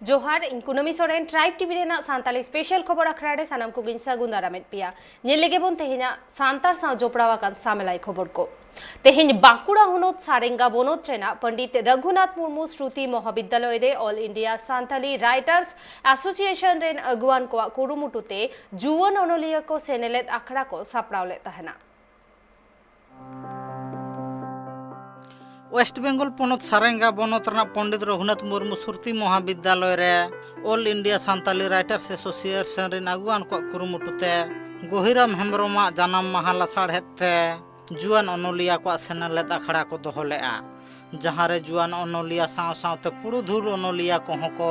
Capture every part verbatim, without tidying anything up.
ᱡᱚᱦᱟᱨ, ᱤᱧ ᱠᱩᱱᱟᱹᱢᱤ ᱥᱚᱨᱮᱱ, ᱴᱨᱟᱭᱤᱵᱽ ᱴᱤᱵᱷᱤ ᱨᱮᱱᱟᱜ ᱥᱟᱱᱛᱟᱞᱤ ᱥᱯᱮᱥᱟᱞ ᱠᱷᱚᱵᱚᱨ ᱟᱠᱷᱲᱟ ᱨᱮ ᱥᱟᱱᱟᱢ ᱠᱚᱜᱮᱧ ᱥᱟᱹᱜᱩᱱ ᱫᱟᱨᱟᱢᱮᱫ ᱯᱮᱭᱟ᱾ ᱧᱮᱞ ᱞᱮᱜᱮ ᱵᱚᱱ ᱛᱮᱦᱮᱧᱟᱜ ᱥᱟᱱᱛᱟᱲ ᱥᱟᱶ ᱡᱚᱯᱲᱟᱣ ᱟᱠᱟᱱ ᱥᱟᱢᱮᱞᱟᱭ ᱠᱷᱚᱵᱚᱨ ᱠᱚ᱾ ᱛᱮᱦᱮᱧ ᱵᱟᱸᱠᱩᱲᱟ ᱦᱚᱱᱚᱛ ᱥᱟᱨᱮᱝᱜᱟ ᱵᱚᱱᱚᱛ ᱨᱮᱱᱟᱜ ᱯᱚᱱᱰᱤᱛ ᱨᱚᱜᱷᱩᱱᱟᱛᱷ ᱢᱩᱨᱢᱩ ᱥᱨᱩᱛᱤ ᱢᱚᱦᱟᱵᱤᱫᱽᱫᱟᱞᱚᱭ ᱨᱮ All India Santali Writers Association ᱨᱮᱱ ᱟᱹᱜᱩᱣᱟᱱ ᱠᱚᱣᱟᱜ ᱠᱩᱨᱩᱢᱩᱴᱩ ᱛᱮ ᱡᱩᱣᱟᱹᱱ ᱚᱱᱚᱞᱤᱭᱟᱹ ᱠᱚ ᱥᱮᱱᱮᱞᱮᱫ ᱟᱠᱷᱲᱟ ᱠᱚ ᱥᱟᱯᱲᱟᱣ ᱞᱮᱫ ᱛᱟᱦᱮᱱᱟ᱾ ᱳᱭᱮᱥᱴ ᱵᱮᱝᱜᱚᱞ ᱯᱚᱱᱚᱛ ᱥᱟᱨᱮᱝᱜᱟ ᱵᱚᱱᱚᱛ ᱨᱮᱱᱟᱜ ᱯᱚᱱᱰᱤᱛ ᱨᱚᱜᱷᱩᱱᱟᱛᱷ ᱢᱩᱨᱢᱩ ᱥᱨᱩᱛᱤ ᱢᱚᱦᱟᱵᱤᱫᱽᱫᱟᱞᱚᱭ ᱨᱮ All India Santali Writers Association ᱨᱮᱱ ᱟᱹᱜᱩᱣᱟᱱ ᱠᱚᱣᱟᱜ ᱠᱩᱨᱩᱢᱩᱴᱩ ᱛᱮ ᱜᱚᱦᱤᱨᱟᱢ ᱦᱮᱢᱵᱨᱚᱢᱟᱜ ᱡᱟᱱᱟᱢ ᱢᱟᱦᱟ ᱞᱟᱥᱟᱲᱦᱮᱫ ᱛᱮ ᱡᱩᱣᱟᱹᱱ ᱚᱱᱚᱞᱤᱭᱟᱹ ᱠᱚᱣᱟᱜ ᱥᱮᱱᱮᱞᱮᱫ ᱟᱠᱷᱲᱟ ᱠᱚ ᱫᱚᱦᱚ ᱞᱮᱫᱼᱟ, ᱡᱟᱦᱟᱸ ᱨᱮ ᱡᱩᱣᱟᱹᱱ ᱚᱱᱚᱞᱤᱭᱟᱹ ᱥᱟᱶ ᱥᱟᱶᱛᱮ ᱯᱩᱨᱩᱫᱷᱩᱞ ᱚᱱᱚᱞᱤᱭᱟᱹ ᱠᱚᱦᱚᱸ ᱠᱚ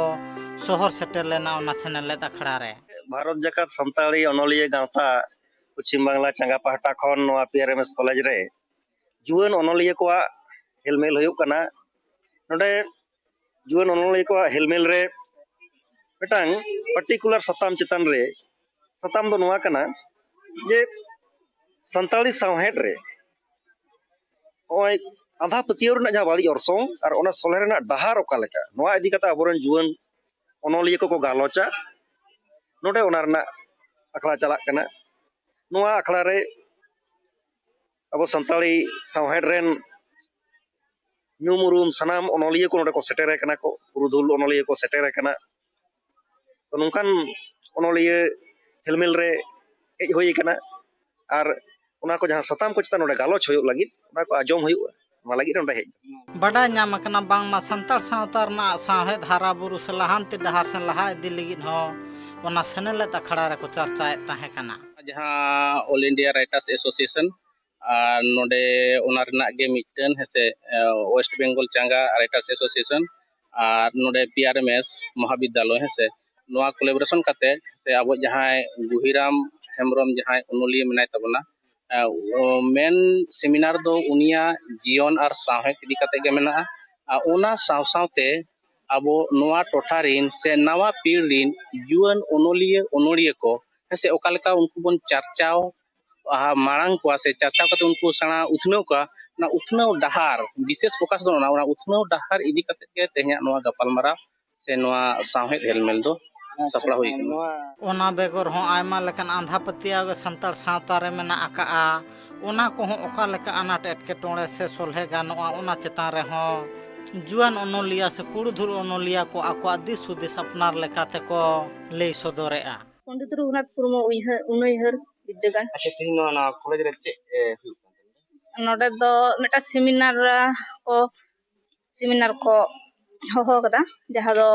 ᱥᱚᱦᱚᱨ ᱥᱮᱴᱮᱨ ᱞᱮᱱᱟ ᱚᱱᱟ ᱥᱮᱱᱮᱞᱮᱫ ᱟᱠᱷᱲᱟ ᱨᱮ᱾ ᱵᱷᱟᱨᱚᱛ ᱡᱟᱠᱟᱛ ᱥᱟᱱᱛᱟᱲᱤ ᱚᱱᱚᱞᱤᱭᱟᱹ ᱜᱟᱶᱛᱟ ᱯᱚᱪᱷᱤᱢ ᱵᱟᱝᱞᱟ ᱪᱟᱸᱜᱟ ᱯᱟᱦᱴᱟ ᱠᱷᱚᱱ ᱱᱚᱣᱟ P R M S college ᱨᱮ ᱡᱩᱣᱟᱹᱱ ᱚᱱᱚᱞᱤᱭᱟᱹ ᱠᱚᱣᱟᱜ ᱦᱮᱞᱢᱮᱞ ᱦᱩᱭᱩᱜ ᱠᱟᱱᱟ᱾ ᱱᱚᱰᱮ ᱡᱩᱣᱟᱹᱱ ᱚᱱᱚᱞᱤᱭᱟᱹ ᱠᱚᱣᱟᱜ ᱦᱮᱞᱢᱮᱞ ᱨᱮ ᱢᱤᱫᱴᱟᱝ ᱯᱟᱨᱴᱤᱠᱩᱞᱟᱨ ᱥᱟᱛᱟᱢ ᱪᱮᱛᱟᱱ ᱨᱮ, ᱥᱟᱛᱟᱢ ᱫᱚ ᱱᱚᱣᱟ ᱠᱟᱱᱟ ᱡᱮ ᱥᱟᱱᱛᱟᱲᱤ ᱥᱟᱶᱦᱮᱫ ᱨᱮ ᱱᱚᱜᱼᱚᱭ ᱟᱸᱫᱷᱟ ᱯᱟᱹᱛᱭᱟᱹᱣ ᱨᱮᱱᱟᱜ ᱡᱟᱦᱟᱸ ᱵᱟᱹᱲᱤᱡ ᱚᱨᱥᱚᱝ ᱟᱨ ᱚᱱᱟ ᱥᱚᱞᱦᱮ ᱨᱮᱱᱟᱜ ᱰᱟᱦᱟᱨ ᱚᱠᱟ ᱞᱮᱠᱟ, ᱱᱚᱣᱟ ᱤᱫᱤ ᱠᱟᱛᱮ ᱟᱵᱚᱨᱮᱱ ᱡᱩᱣᱟᱹᱱ ᱚᱱᱚᱞᱤᱭᱟᱹ ᱠᱚᱠᱚ ᱜᱟᱞᱚᱪᱟ᱾ ᱱᱚᱰᱮ ᱚᱱᱟ ᱨᱮᱱᱟᱜ ᱟᱠᱷᱲᱟ ᱪᱟᱞᱟᱜ ᱠᱟᱱᱟ᱾ ᱱᱚᱣᱟ ᱟᱠᱷᱲᱟ ᱨᱮ ᱟᱵᱚ ᱥᱟᱱᱛᱟᱲᱤ ᱥᱟᱶᱦᱮᱫ ᱨᱮᱱ ᱧᱩᱢ ᱩᱨᱩᱢ ᱥᱟᱱᱟᱢ ᱚᱱᱚᱞᱤᱭᱟᱹ ᱠᱚ ᱱᱚᱰᱮ ᱠᱚ ᱥᱮᱴᱮᱨ ᱟᱠᱟᱱᱟ ᱠᱚ, ᱯᱩᱨᱩᱫᱷᱩᱞ ᱚᱱᱚᱞᱤᱭᱟᱹ ᱠᱚ ᱥᱮᱴᱮᱨ ᱟᱠᱟᱱᱟ᱾ ᱛᱚ, ᱱᱚᱝᱠᱟᱱ ᱚᱱᱚᱞᱤᱭᱟᱹ ᱦᱮᱞᱢᱮᱞ ᱨᱮ ᱦᱮᱡ ᱦᱩᱭ ᱟᱠᱟᱱᱟ᱾ ᱟᱨ ᱚᱱᱟ ᱠᱚ ᱡᱟᱦᱟᱸ ᱥᱟᱛᱟᱢ ᱠᱚ ᱪᱮᱛᱟᱱ ᱱᱚᱰᱮ ᱜᱟᱞᱚᱪ ᱦᱩᱭᱩᱜ ᱞᱟᱹᱜᱤᱫ, ᱚᱱᱟ ᱠᱚ ᱟᱸᱡᱚᱢ ᱦᱩᱭᱩᱜᱼᱟ, ᱚᱱᱟ ᱞᱟᱹᱜᱤᱫ ᱱᱚᱰᱮ ᱦᱮᱡ᱾ ᱵᱟᱰᱟᱭ ᱧᱟᱢ ᱟᱠᱟᱱᱟ ᱵᱟᱝᱢᱟ ᱥᱟᱱᱛᱟᱲ ᱥᱟᱶᱛᱟ ᱨᱮᱱᱟᱜ ᱥᱟᱶᱦᱮᱫ ᱦᱟᱨᱟ ᱵᱩᱨᱩ ᱥᱮ ᱞᱟᱦᱟᱱᱛᱤ ᱰᱟᱦᱟᱨ ᱥᱮᱱ ᱞᱟᱦᱟ ᱤᱫᱤ ᱞᱟᱹᱜᱤᱫ ᱦᱚᱸ ᱚᱱᱟ ᱥᱮᱱᱮᱞᱮᱫ ᱟᱠᱷᱲᱟ ᱨᱮᱠᱚ ᱪᱟᱨᱪᱟᱭᱮᱫ ᱛᱟᱦᱮᱸ ᱠᱟᱱᱟ᱾ ᱡᱟᱦᱟᱸ All India Writers Association ᱟᱨ ᱱᱚᱰᱮ ᱚᱱᱟ ᱨᱮᱱᱟᱜ ᱜᱮ ᱢᱤᱫᱴᱮᱱ ᱦᱮᱸᱥᱮ, ᱮ, West Bengal ᱪᱟᱸᱜᱟ Writers Association ᱟᱨ ᱱᱚᱰᱮ ᱯᱤ ᱟᱨ ᱮᱢ ᱮᱥ ᱢᱚᱦᱟᱵᱤᱫᱽᱫᱟᱞᱚᱭ ᱦᱮᱸᱥᱮ, ᱱᱚᱣᱟ ᱠᱳᱞᱟᱵᱳᱨᱮᱥᱚᱱ ᱠᱟᱛᱮ ᱥᱮ ᱟᱵᱚ ᱡᱟᱦᱟᱸᱭ ᱜᱩᱦᱤᱨᱟᱢ ᱦᱮᱢᱵᱨᱚᱢ ᱡᱟᱦᱟᱸᱭ ᱚᱱᱚᱞᱤᱭᱟᱹ ᱢᱮᱱᱟᱭ ᱛᱟᱵᱚᱱᱟ, ᱮ, ᱚ, ᱢᱮᱱ ᱥᱮᱢᱤᱱᱟᱨ ᱫᱚ ᱩᱱᱤᱭᱟᱜ ᱡᱤᱭᱚᱱ ᱟᱨ ᱥᱟᱶᱦᱮᱫ ᱤᱫᱤ ᱠᱟᱛᱮ ᱜᱮ ᱢᱮᱱᱟᱜᱼᱟ᱾ ᱟᱨ ᱚᱱᱟ ᱥᱟᱶ ᱥᱟᱶᱛᱮ ᱟᱵᱚ ᱱᱚᱣᱟ ᱴᱚᱴᱷᱟ ᱨᱤᱱ ᱥᱮ ᱱᱟᱣᱟ ᱯᱤᱲ ᱨᱤᱱ ᱡᱩᱣᱟᱹᱱ ᱚᱱᱚᱞᱤᱭᱟᱹ ᱚᱱᱚᱲᱤᱭᱟᱹ ᱠᱚ ᱦᱮᱸᱥᱮ, ᱚᱠᱟ ᱞᱮᱠᱟ ᱩᱱᱠᱩ ᱵᱚᱱ ᱪᱟᱨᱪᱟᱣ, ᱟᱦᱟ, ᱢᱟᱲᱟᱝ ᱠᱚᱣᱟ ᱥᱮ ᱪᱟᱨᱪᱟᱣ ᱠᱟᱛᱮ ᱩᱱᱠᱩ ᱥᱮᱬᱟ ᱩᱛᱱᱟᱹᱣ ᱠᱚᱣᱟ, ᱚᱱᱟ ᱩᱛᱱᱟᱹᱣ ᱰᱟᱦᱟᱨ, ᱵᱤᱥᱮᱥ ᱯᱷᱳᱠᱟᱥ ᱫᱚ ᱚᱱᱟ, ᱚᱱᱟ ᱩᱛᱱᱟᱹᱣ ᱰᱟᱦᱟᱨ ᱤᱫᱤ ᱠᱟᱛᱮ ᱜᱮ ᱛᱮᱦᱮᱧᱟᱜ ᱱᱚᱣᱟ ᱜᱟᱯᱟᱞᱢᱟᱨᱟᱣ ᱥᱮ ᱱᱚᱣᱟ ᱥᱟᱶᱦᱮᱫ ᱦᱮᱞᱢᱮᱞ ᱫᱚ ᱥᱟᱯᱲᱟᱣ ᱦᱩᱭ ᱠᱟᱱᱟ᱾ ᱚᱱᱟ ᱵᱮᱜᱚᱨ ᱦᱚᱸ ᱟᱭᱢᱟ ᱞᱮᱠᱟᱱ ᱟᱸᱫᱷᱟ ᱯᱟᱹᱛᱭᱟᱹᱣ ᱜᱮ ᱥᱟᱱᱛᱟᱲ ᱥᱟᱶᱛᱟ ᱨᱮ ᱢᱮᱱᱟᱜ ᱟᱠᱟᱜᱼᱟ᱾ ᱚᱱᱟ ᱠᱚᱦᱚᱸ ᱚᱠᱟ ᱞᱮᱠᱟ ᱟᱱᱟᱴ ᱮᱴᱠᱮᱴᱚᱬᱮ ᱥᱮ ᱥᱚᱞᱦᱮ ᱜᱟᱱᱚᱜᱼᱟ, ᱚᱱᱟ ᱪᱮᱛᱟᱱ ᱨᱮᱦᱚᱸ ᱡᱩᱣᱟᱹᱱ ᱚᱱᱚᱞᱤᱭᱟᱹ ᱥᱮ ᱯᱩᱲᱩᱫᱷᱩᱞ ᱚᱱᱚᱞᱤᱭᱟᱹ ᱠᱚ ᱟᱠᱚᱣᱟᱜ ᱫᱤᱥ ᱦᱩᱫᱤᱥ ᱟᱯᱱᱟᱨ ᱞᱮᱠᱟ ᱛᱮᱠᱚ ᱞᱟᱹᱭ ᱥᱚᱫᱚᱨᱮᱜᱼᱟ᱾ ᱯᱚᱱᱰᱤᱛ ᱨᱚᱜᱷᱩᱱᱟᱛᱷ ᱢᱩᱨᱢᱩ ᱩᱭᱦᱟᱹᱨ, ᱩᱱᱩᱭᱦᱟᱹᱨ ᱵᱤᱨᱫᱟᱹᱜᱟᱲ᱾ ᱟᱪᱪᱷᱟ, ᱛᱮᱦᱮᱧ ᱱᱚᱣᱟ, ᱱᱚᱣᱟ ᱠᱚᱞᱮᱡᱽ ᱨᱮ ᱪᱮᱫ, ᱮ, ᱦᱩᱭᱩᱜ ᱠᱟᱱ ᱛᱟᱵᱚᱱᱟ? ᱱᱚᱰᱮ ᱫᱚ ᱢᱤᱫᱴᱟᱝ ᱥᱮᱢᱤᱱᱟᱨ, ᱟ, ᱠᱚ, ᱥᱮᱢᱤᱱᱟᱨ ᱠᱚ ᱦᱚᱦᱚ ᱠᱟᱫᱟ, ᱡᱟᱦᱟᱸ ᱫᱚ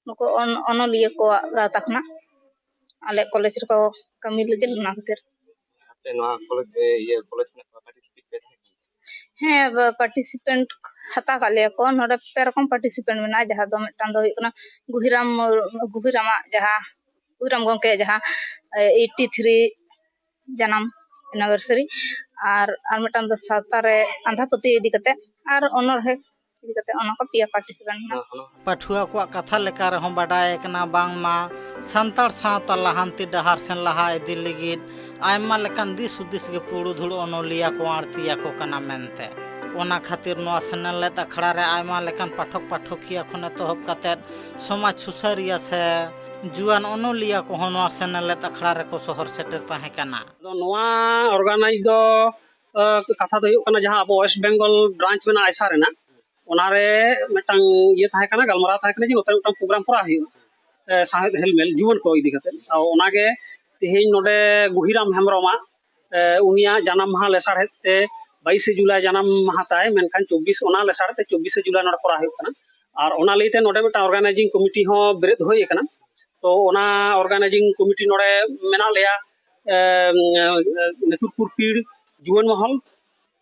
ᱱᱩᱠᱩ ᱚᱱ-, ᱚᱱᱚᱞᱤᱭᱟᱹ ᱠᱚᱣᱟᱜ ᱜᱟᱶᱛᱟ ᱠᱷᱚᱱᱟᱜ ᱟᱞᱮ ᱠᱚᱞᱮᱡᱽ ᱨᱮᱠᱚ ᱠᱟᱹᱢᱤ ᱞᱟᱹᱜᱤᱫ, ᱚᱱᱟ ᱠᱷᱟᱹᱛᱤᱨ᱾ ᱟᱯᱮ ᱱᱚᱣᱟ ᱠᱚᱞᱮᱡᱽ, ᱮ, ᱤᱭᱟᱹ, ᱠᱚᱞᱮᱡᱽ ᱠᱷᱚᱱᱟᱜ ᱯᱮ ᱯᱟᱨᱴᱤᱥᱤᱯᱮᱴ ᱯᱮ ᱛᱟᱦᱮᱸ ᱠᱟᱱᱟ? ᱦᱮᱸ, ᱵᱟ-, ᱯᱟᱨᱴᱤᱥᱤᱯᱮᱱᱴ ᱦᱟᱛᱟᱣ ᱠᱟᱜ ᱞᱮᱭᱟ ᱠᱚ᱾ ᱱᱚᱰᱮ ᱯᱮ ᱨᱚᱠᱚᱢ ᱯᱟᱨᱴᱤᱥᱤᱯᱮᱱᱴ ᱢᱮᱱᱟᱜᱼᱟ, ᱡᱟᱦᱟᱸ ᱫᱚ ᱢᱤᱫᱴᱟᱝ ᱫᱚ ᱦᱩᱭᱩᱜ ᱠᱟᱱᱟ ᱜᱩᱦᱤᱨᱟᱢ ᱢᱩᱨ-, ᱜᱩᱦᱤᱨᱟᱢᱟᱜ ᱡᱟᱦᱟᱸ, ᱜᱩᱦᱤᱨᱟᱢ ᱜᱚᱢᱠᱮᱭᱟᱜ ᱡᱟᱦᱟᱸ, ᱮ, ᱮᱭᱤᱴᱤ ᱛᱷᱨᱤ ᱡᱟᱱᱟᱢ ᱮᱱᱤᱵᱷᱟᱨᱥᱟᱨᱤ, ᱟᱨ, ᱟᱨ ᱢᱤᱫᱴᱟᱝ ᱫᱚ ᱥᱟᱶᱛᱟ ᱨᱮ ᱟᱸᱫᱷᱟ ᱯᱟᱹᱛᱭᱟᱹᱣ ᱤᱫᱤ ᱠᱟᱛᱮ, ᱟᱨ ᱚᱱᱚᱬᱦᱮ ᱤᱫᱤ ᱠᱟᱛᱮ, ᱚᱱᱟ ᱠᱚ ᱯᱮᱭᱟ ᱯᱟᱨᱴᱤᱥᱤᱯᱮᱱᱴ ᱢᱮᱱᱟᱜᱼᱟ᱾ ᱯᱟᱹᱴᱷᱩᱣᱟᱹ ᱠᱚᱣᱟᱜ ᱠᱟᱛᱷᱟ ᱞᱮᱠᱟ ᱨᱮᱦᱚᱸ ᱵᱟᱰᱟᱭ ᱟᱠᱟᱱᱟ ᱵᱟᱝᱢᱟ ᱥᱟᱱᱛᱟᱲ ᱥᱟᱶᱛᱟ ᱞᱟᱦᱟᱱᱛᱤ ᱰᱟᱦᱟᱨ ᱥᱮᱱ ᱞᱟᱦᱟ ᱤᱫᱤ ᱞᱟᱹᱜᱤᱫ ᱟᱭᱢᱟ ᱞᱮᱠᱟᱱ ᱫᱤᱥ ᱦᱩᱫᱤᱥ ᱜᱮ ᱯᱩᱲᱩᱫᱷᱩᱲ ᱚᱱᱚᱞᱤᱭᱟᱹ ᱠᱚ ᱟᱬᱛᱤᱭᱟᱠᱚ ᱠᱟᱱᱟ ᱢᱮᱱᱛᱮ᱾ ᱚᱱᱟ ᱠᱷᱟᱹᱛᱤᱨ ᱱᱚᱣᱟ ᱥᱮᱱᱮᱞᱮᱫ ᱟᱠᱷᱲᱟ ᱨᱮ ᱟᱭᱢᱟ ᱞᱮᱠᱟᱱ ᱯᱟᱴᱷᱚᱠ ᱯᱟᱴᱷᱚᱠᱤᱭᱟᱹ ᱠᱷᱚᱱ ᱮᱛᱚᱦᱚᱵ ᱠᱟᱛᱮ ᱥᱚᱢᱟᱡᱽ ᱥᱩᱥᱟᱹᱨᱤᱭᱟᱹ ᱥᱮ ᱡᱩᱣᱟᱹᱱ ᱚᱱᱚᱞᱤᱭᱟᱹ ᱠᱚᱦᱚᱸ ᱱᱚᱣᱟ ᱥᱮᱱᱮᱞᱮᱫ ᱟᱠᱷᱲᱟ ᱨᱮᱠᱚ ᱥᱚᱦᱚᱨ ᱥᱮᱴᱮᱨ ᱛᱟᱦᱮᱸ ᱠᱟᱱᱟ᱾ ᱟᱫᱚ ᱱᱚᱣᱟ ᱚᱨᱜᱟᱱᱟᱭᱤᱡᱽ ᱫᱚ, ᱟᱸ, ᱠᱟᱛᱷᱟ ᱫᱚ ᱦᱩᱭᱩᱜ ᱠᱟᱱᱟ, ᱡᱟᱦᱟᱸ ᱟᱵᱚ ᱳᱭᱮᱥᱴ ᱵᱮᱝᱜᱚᱞ ᱵᱨᱟᱧᱪ ᱢᱮᱱᱟᱜᱼᱟ ᱟᱭᱥᱟ ᱨᱮᱱᱟᱜ, ᱚᱱᱟᱨᱮ ᱢᱤᱫᱴᱟᱝ ᱤᱭᱟᱹ ᱛᱟᱦᱮᱸ ᱠᱟᱱᱟ, ᱜᱟᱞᱢᱟᱨᱟᱣ ᱛᱟᱦᱮᱸ ᱠᱟᱱᱟ ᱡᱮ ᱱᱚᱛᱮ ᱢᱤᱫᱴᱟᱝ ᱯᱨᱳᱜᱨᱟᱢ ᱠᱚᱨᱟᱣ ᱦᱩᱭᱩᱜᱼᱟ, ᱮ, ᱥᱟᱶᱦᱮᱫ ᱦᱮᱞᱢᱮᱞ ᱡᱩᱣᱟᱹᱱ ᱠᱚ ᱤᱫᱤ ᱠᱟᱛᱮ᱾ ᱟᱫᱚ ᱚᱱᱟᱜᱮ ᱛᱮᱦᱮᱧ ᱱᱚᱰᱮ ᱜᱩᱦᱤᱨᱟᱢ ᱦᱮᱢᱵᱨᱚᱢᱟᱜ, ᱮ, ᱩᱱᱤᱭᱟᱜ ᱡᱟᱱᱟᱢ ᱢᱟᱦᱟ ᱞᱮᱥᱟᱲᱦᱮᱫ ᱛᱮ ᱵᱟᱭᱤᱥᱮ ᱡᱩᱞᱟᱭ ᱡᱟᱱᱟᱢ ᱢᱟᱦᱟ ᱛᱟᱭ, ᱢᱮᱱᱠᱷᱟᱱ ᱪᱚᱵᱵᱤᱥ, ᱚᱱᱟ ᱞᱮᱥᱟᱲᱦᱮᱫ ᱛᱮ ᱪᱚᱵᱵᱤᱥᱮ ᱡᱩᱞᱟᱭ ᱱᱚᱰᱮ ᱠᱚᱨᱟᱣ ᱦᱩᱭᱩᱜ ᱠᱟᱱᱟ᱾ ᱟᱨ ᱚᱱᱟ ᱞᱟᱹᱭᱛᱮ ᱱᱚᱰᱮ ᱢᱤᱫᱴᱟᱝ ᱚᱨᱜᱟᱱᱟᱭᱡᱤᱝ ᱠᱚᱢᱤᱴᱤ ᱦᱚᱸ ᱵᱮᱨᱮᱫ ᱦᱩᱭ ᱟᱠᱟᱱᱟ᱾ ᱛᱚ ᱚᱱᱟ ᱚᱨᱜᱟᱱᱟᱭᱡᱤᱝ ᱠᱚᱢᱤᱴᱤ ᱱᱚᱰᱮ ᱢᱮᱱᱟᱜ ᱞᱮᱭᱟ, ᱮ, ᱱᱮᱛᱩᱨᱯᱩᱨ ᱯᱤᱲ ᱡᱩᱣᱟᱹᱱ ᱢᱚᱦᱚᱞ,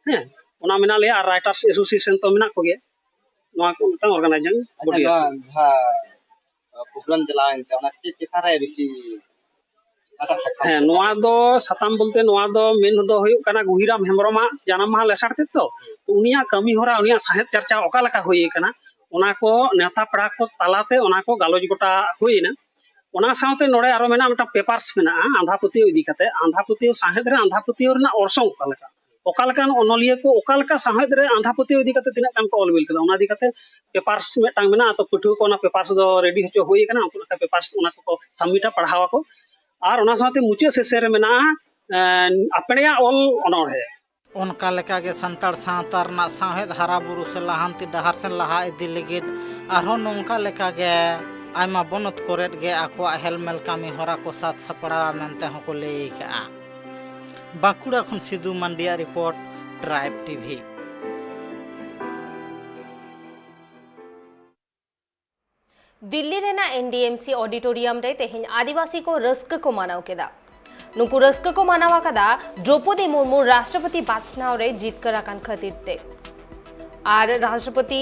ᱦᱮᱸ, ᱚᱱᱟ ᱢᱮᱱᱟᱜ ᱞᱮᱭᱟ, ᱟᱨ ᱨᱟᱭᱴᱟᱨᱥ ᱮᱥᱳᱥᱤᱭᱮᱥᱚᱱ ᱛᱚ ᱢᱮᱱᱟᱜ ᱠᱚᱜᱮᱭᱟ᱾ ᱱᱚᱣᱟ ᱠᱚ ᱢᱤᱫᱴᱟᱝ ᱚᱨᱜᱟᱱᱟᱭᱡᱤᱝ ᱟᱪᱪᱷᱟ, ᱵᱚᱰᱤ ᱱᱚᱣᱟ ᱟᱨᱠᱤ᱾ ᱡᱟᱦᱟᱸ ᱯᱨᱳᱜᱨᱟᱢ ᱪᱟᱞᱟᱣᱮᱱ ᱛᱮ, ᱚᱱᱟ ᱪᱮᱫ ᱪᱮᱛᱟᱱ ᱨᱮ ᱵᱮᱥᱤ ᱚᱠᱟᱴᱟᱜ ᱥᱟᱠᱟᱢ ᱦᱮᱸ, ᱪᱮᱛᱟᱱ ᱱᱚᱣᱟ ᱨᱮ? ᱫᱚ ᱥᱟᱛᱟᱢ ᱵᱚᱞᱛᱮ ᱱᱚᱣᱟ ᱫᱚ ᱢᱮᱱ ᱫᱚ ᱦᱩᱭᱩᱜ ᱠᱟᱱᱟ ᱜᱩᱦᱤᱨᱟᱢ ᱦᱮᱢᱵᱨᱚᱢᱟᱜ ᱡᱟᱱᱟᱢ ᱢᱟᱦᱟ ᱞᱮᱥᱟᱲ ᱛᱮ ᱛᱚ᱾ ᱛᱚ ᱩᱱᱤᱭᱟᱜ ᱠᱟᱹᱢᱤ ᱦᱚᱨᱟ, ᱩᱱᱤᱭᱟᱜ ᱥᱟᱶᱦᱮᱫ ᱪᱟᱨᱪᱟ ᱚᱠᱟ ᱞᱮᱠᱟ ᱦᱩᱭ ᱟᱠᱟᱱᱟ, ᱚᱱᱟ ᱠᱚ ᱱᱮᱣᱛᱟ ᱯᱮᱲᱟ ᱠᱚ ᱛᱟᱞᱟᱛᱮ ᱚᱱᱟ ᱠᱚ ᱜᱟᱞᱚᱪ ᱜᱚᱴᱟ ᱦᱩᱭ ᱮᱱᱟ᱾ ᱚᱱᱟ ᱥᱟᱶᱛᱮ ᱱᱚᱰᱮ ᱟᱨᱚ ᱢᱮᱱᱟᱜᱼᱟ, ᱢᱤᱫᱴᱟᱝ ᱯᱮᱯᱟᱨᱥ ᱢᱮᱱᱟᱜᱼᱟ, ᱟᱸᱫᱷᱟ ᱯᱟᱹᱛᱭᱟᱹᱣ ᱤᱫᱤ ᱠᱟᱛᱮ, ᱟᱸᱫᱷᱟ ᱯᱟᱹᱛᱭᱟᱹᱣ ᱥᱟᱶᱦᱮᱫ ᱨᱮ ᱟᱸᱫᱷᱟ ᱯᱟᱹᱛᱭᱟᱹᱣ ᱨᱮᱱᱟᱜ ᱚᱨᱥᱚᱝ ᱚᱠᱟ ᱞᱮᱠᱟ᱾ ᱚᱠᱟ ᱞᱮᱠᱟᱱ ᱚᱱᱚᱞᱤᱭᱟᱹ ᱠᱚ ᱚᱠᱟ ᱞᱮᱠᱟ ᱥᱟᱶᱦᱮᱫ ᱨᱮ ᱟᱸᱫᱷᱟ ᱯᱟᱹᱛᱭᱟᱹᱣ ᱤᱫᱤ ᱠᱟᱛᱮ ᱛᱤᱱᱟᱹᱜ ᱜᱟᱱ ᱠᱚ ᱚᱞ ᱵᱤᱞ ᱠᱟᱫᱟ, ᱚᱱᱟ ᱤᱫᱤ ᱠᱟᱛᱮ ᱯᱮᱯᱟᱨᱥ ᱢᱤᱫᱴᱟᱝ ᱢᱮᱱᱟᱜᱼᱟ᱾ ᱛᱚ ᱯᱟᱹᱴᱷᱩᱣᱟᱹ ᱠᱚ ᱚᱱᱟ ᱯᱮᱯᱟᱨᱥ ᱫᱚ ᱨᱮᱰᱤ ᱦᱚᱪᱚ ᱦᱩᱭ ᱟᱠᱟᱱᱟ, ᱩᱱᱠᱩ ᱱᱟᱠᱷᱟ ᱯᱮᱯᱟᱨᱥ ᱚᱱᱟ ᱠᱚᱠᱚ ᱥᱟᱵᱢᱤᱴᱟ, ᱯᱟᱲᱦᱟᱣ ᱟᱠᱚ᱾ ᱟᱨ ᱚᱱᱟ ᱥᱟᱶᱛᱮ ᱢᱩᱪᱟᱹᱫ ᱥᱮᱥᱮᱱ ᱨᱮ ᱢᱮᱱᱟᱜᱼᱟ ᱮᱸ, ᱟᱯᱲᱮᱭᱟᱜ ᱚᱞ ᱚᱱᱚᱬᱦᱮ᱾ ᱚᱱᱠᱟ ᱞᱮᱠᱟᱜᱮ ᱥᱟᱱᱛᱟᱲ ᱥᱟᱶᱛᱟ ᱨᱮᱱᱟᱜ ᱥᱟᱶᱦᱮᱫ ᱦᱟᱨᱟ ᱵᱩᱨᱩ ᱥᱮ ᱞᱟᱦᱟᱱᱛᱤ ᱰᱟᱦᱟᱨ ᱥᱮᱱ ᱞᱟᱦᱟ ᱤᱫᱤ ᱞᱟᱹᱜᱤᱫ ᱟᱨᱦᱚᱸ ᱱᱚᱝᱠᱟ ᱞᱮᱠᱟᱜᱮ ᱟᱭᱢᱟ ᱵᱚᱱᱚᱛ ᱠᱚᱨᱮᱫ ᱜᱮ ᱟᱠᱚᱣᱟᱜ ᱦᱮᱞᱢᱮᱞ ᱠᱟᱹᱢᱤ ᱦᱚᱨᱟ ᱠᱚ ᱥᱟᱛ ᱥᱟᱯᱲᱟᱣᱟ ᱢᱮᱱᱛᱮ ᱦᱚᱸᱠᱚ ᱞᱟᱹᱭ ᱟᱠᱟᱜᱼᱟ᱾ ᱵᱟᱸᱠᱩᱲᱟ ᱠᱷᱚᱱ ᱥᱤᱫᱩ ᱢᱟᱱᱰᱤᱭᱟᱜ ᱨᱤᱯᱳᱨᱴ, ᱴᱨᱟᱭᱤᱵᱽ ᱴᱤᱵᱷᱤ᱾ ᱫᱤᱞᱞᱤ ᱨᱮᱱᱟᱜ ᱮᱱ ᱰᱤ ᱮᱢ ᱥᱤ ᱚᱰᱤᱴᱳᱨᱤᱭᱟᱢ ᱨᱮ ᱛᱮᱦᱮᱧ ᱟᱹᱫᱤᱵᱟᱹᱥᱤ ᱠᱚ ᱨᱟᱹᱥᱠᱟᱹ ᱠᱚ ᱢᱟᱱᱟᱣ ᱠᱮᱫᱟ᱾ ᱱᱩᱠᱩ ᱨᱟᱹᱥᱠᱟᱹ ᱠᱚ ᱢᱟᱱᱟᱣ ᱟᱠᱟᱫᱟ ᱫᱨᱚᱯᱚᱫᱤ ᱢᱩᱨᱢᱩ ᱨᱟᱥᱴᱨᱚᱯᱚᱛᱤ ᱵᱟᱪᱷᱱᱟᱣ ᱨᱮ ᱡᱤᱛᱠᱟᱹᱨ ᱟᱠᱟᱱ ᱠᱷᱟᱹᱛᱤᱨ ᱛᱮ᱾ ᱟᱨ ᱨᱟᱥᱴᱨᱚᱯᱚᱛᱤ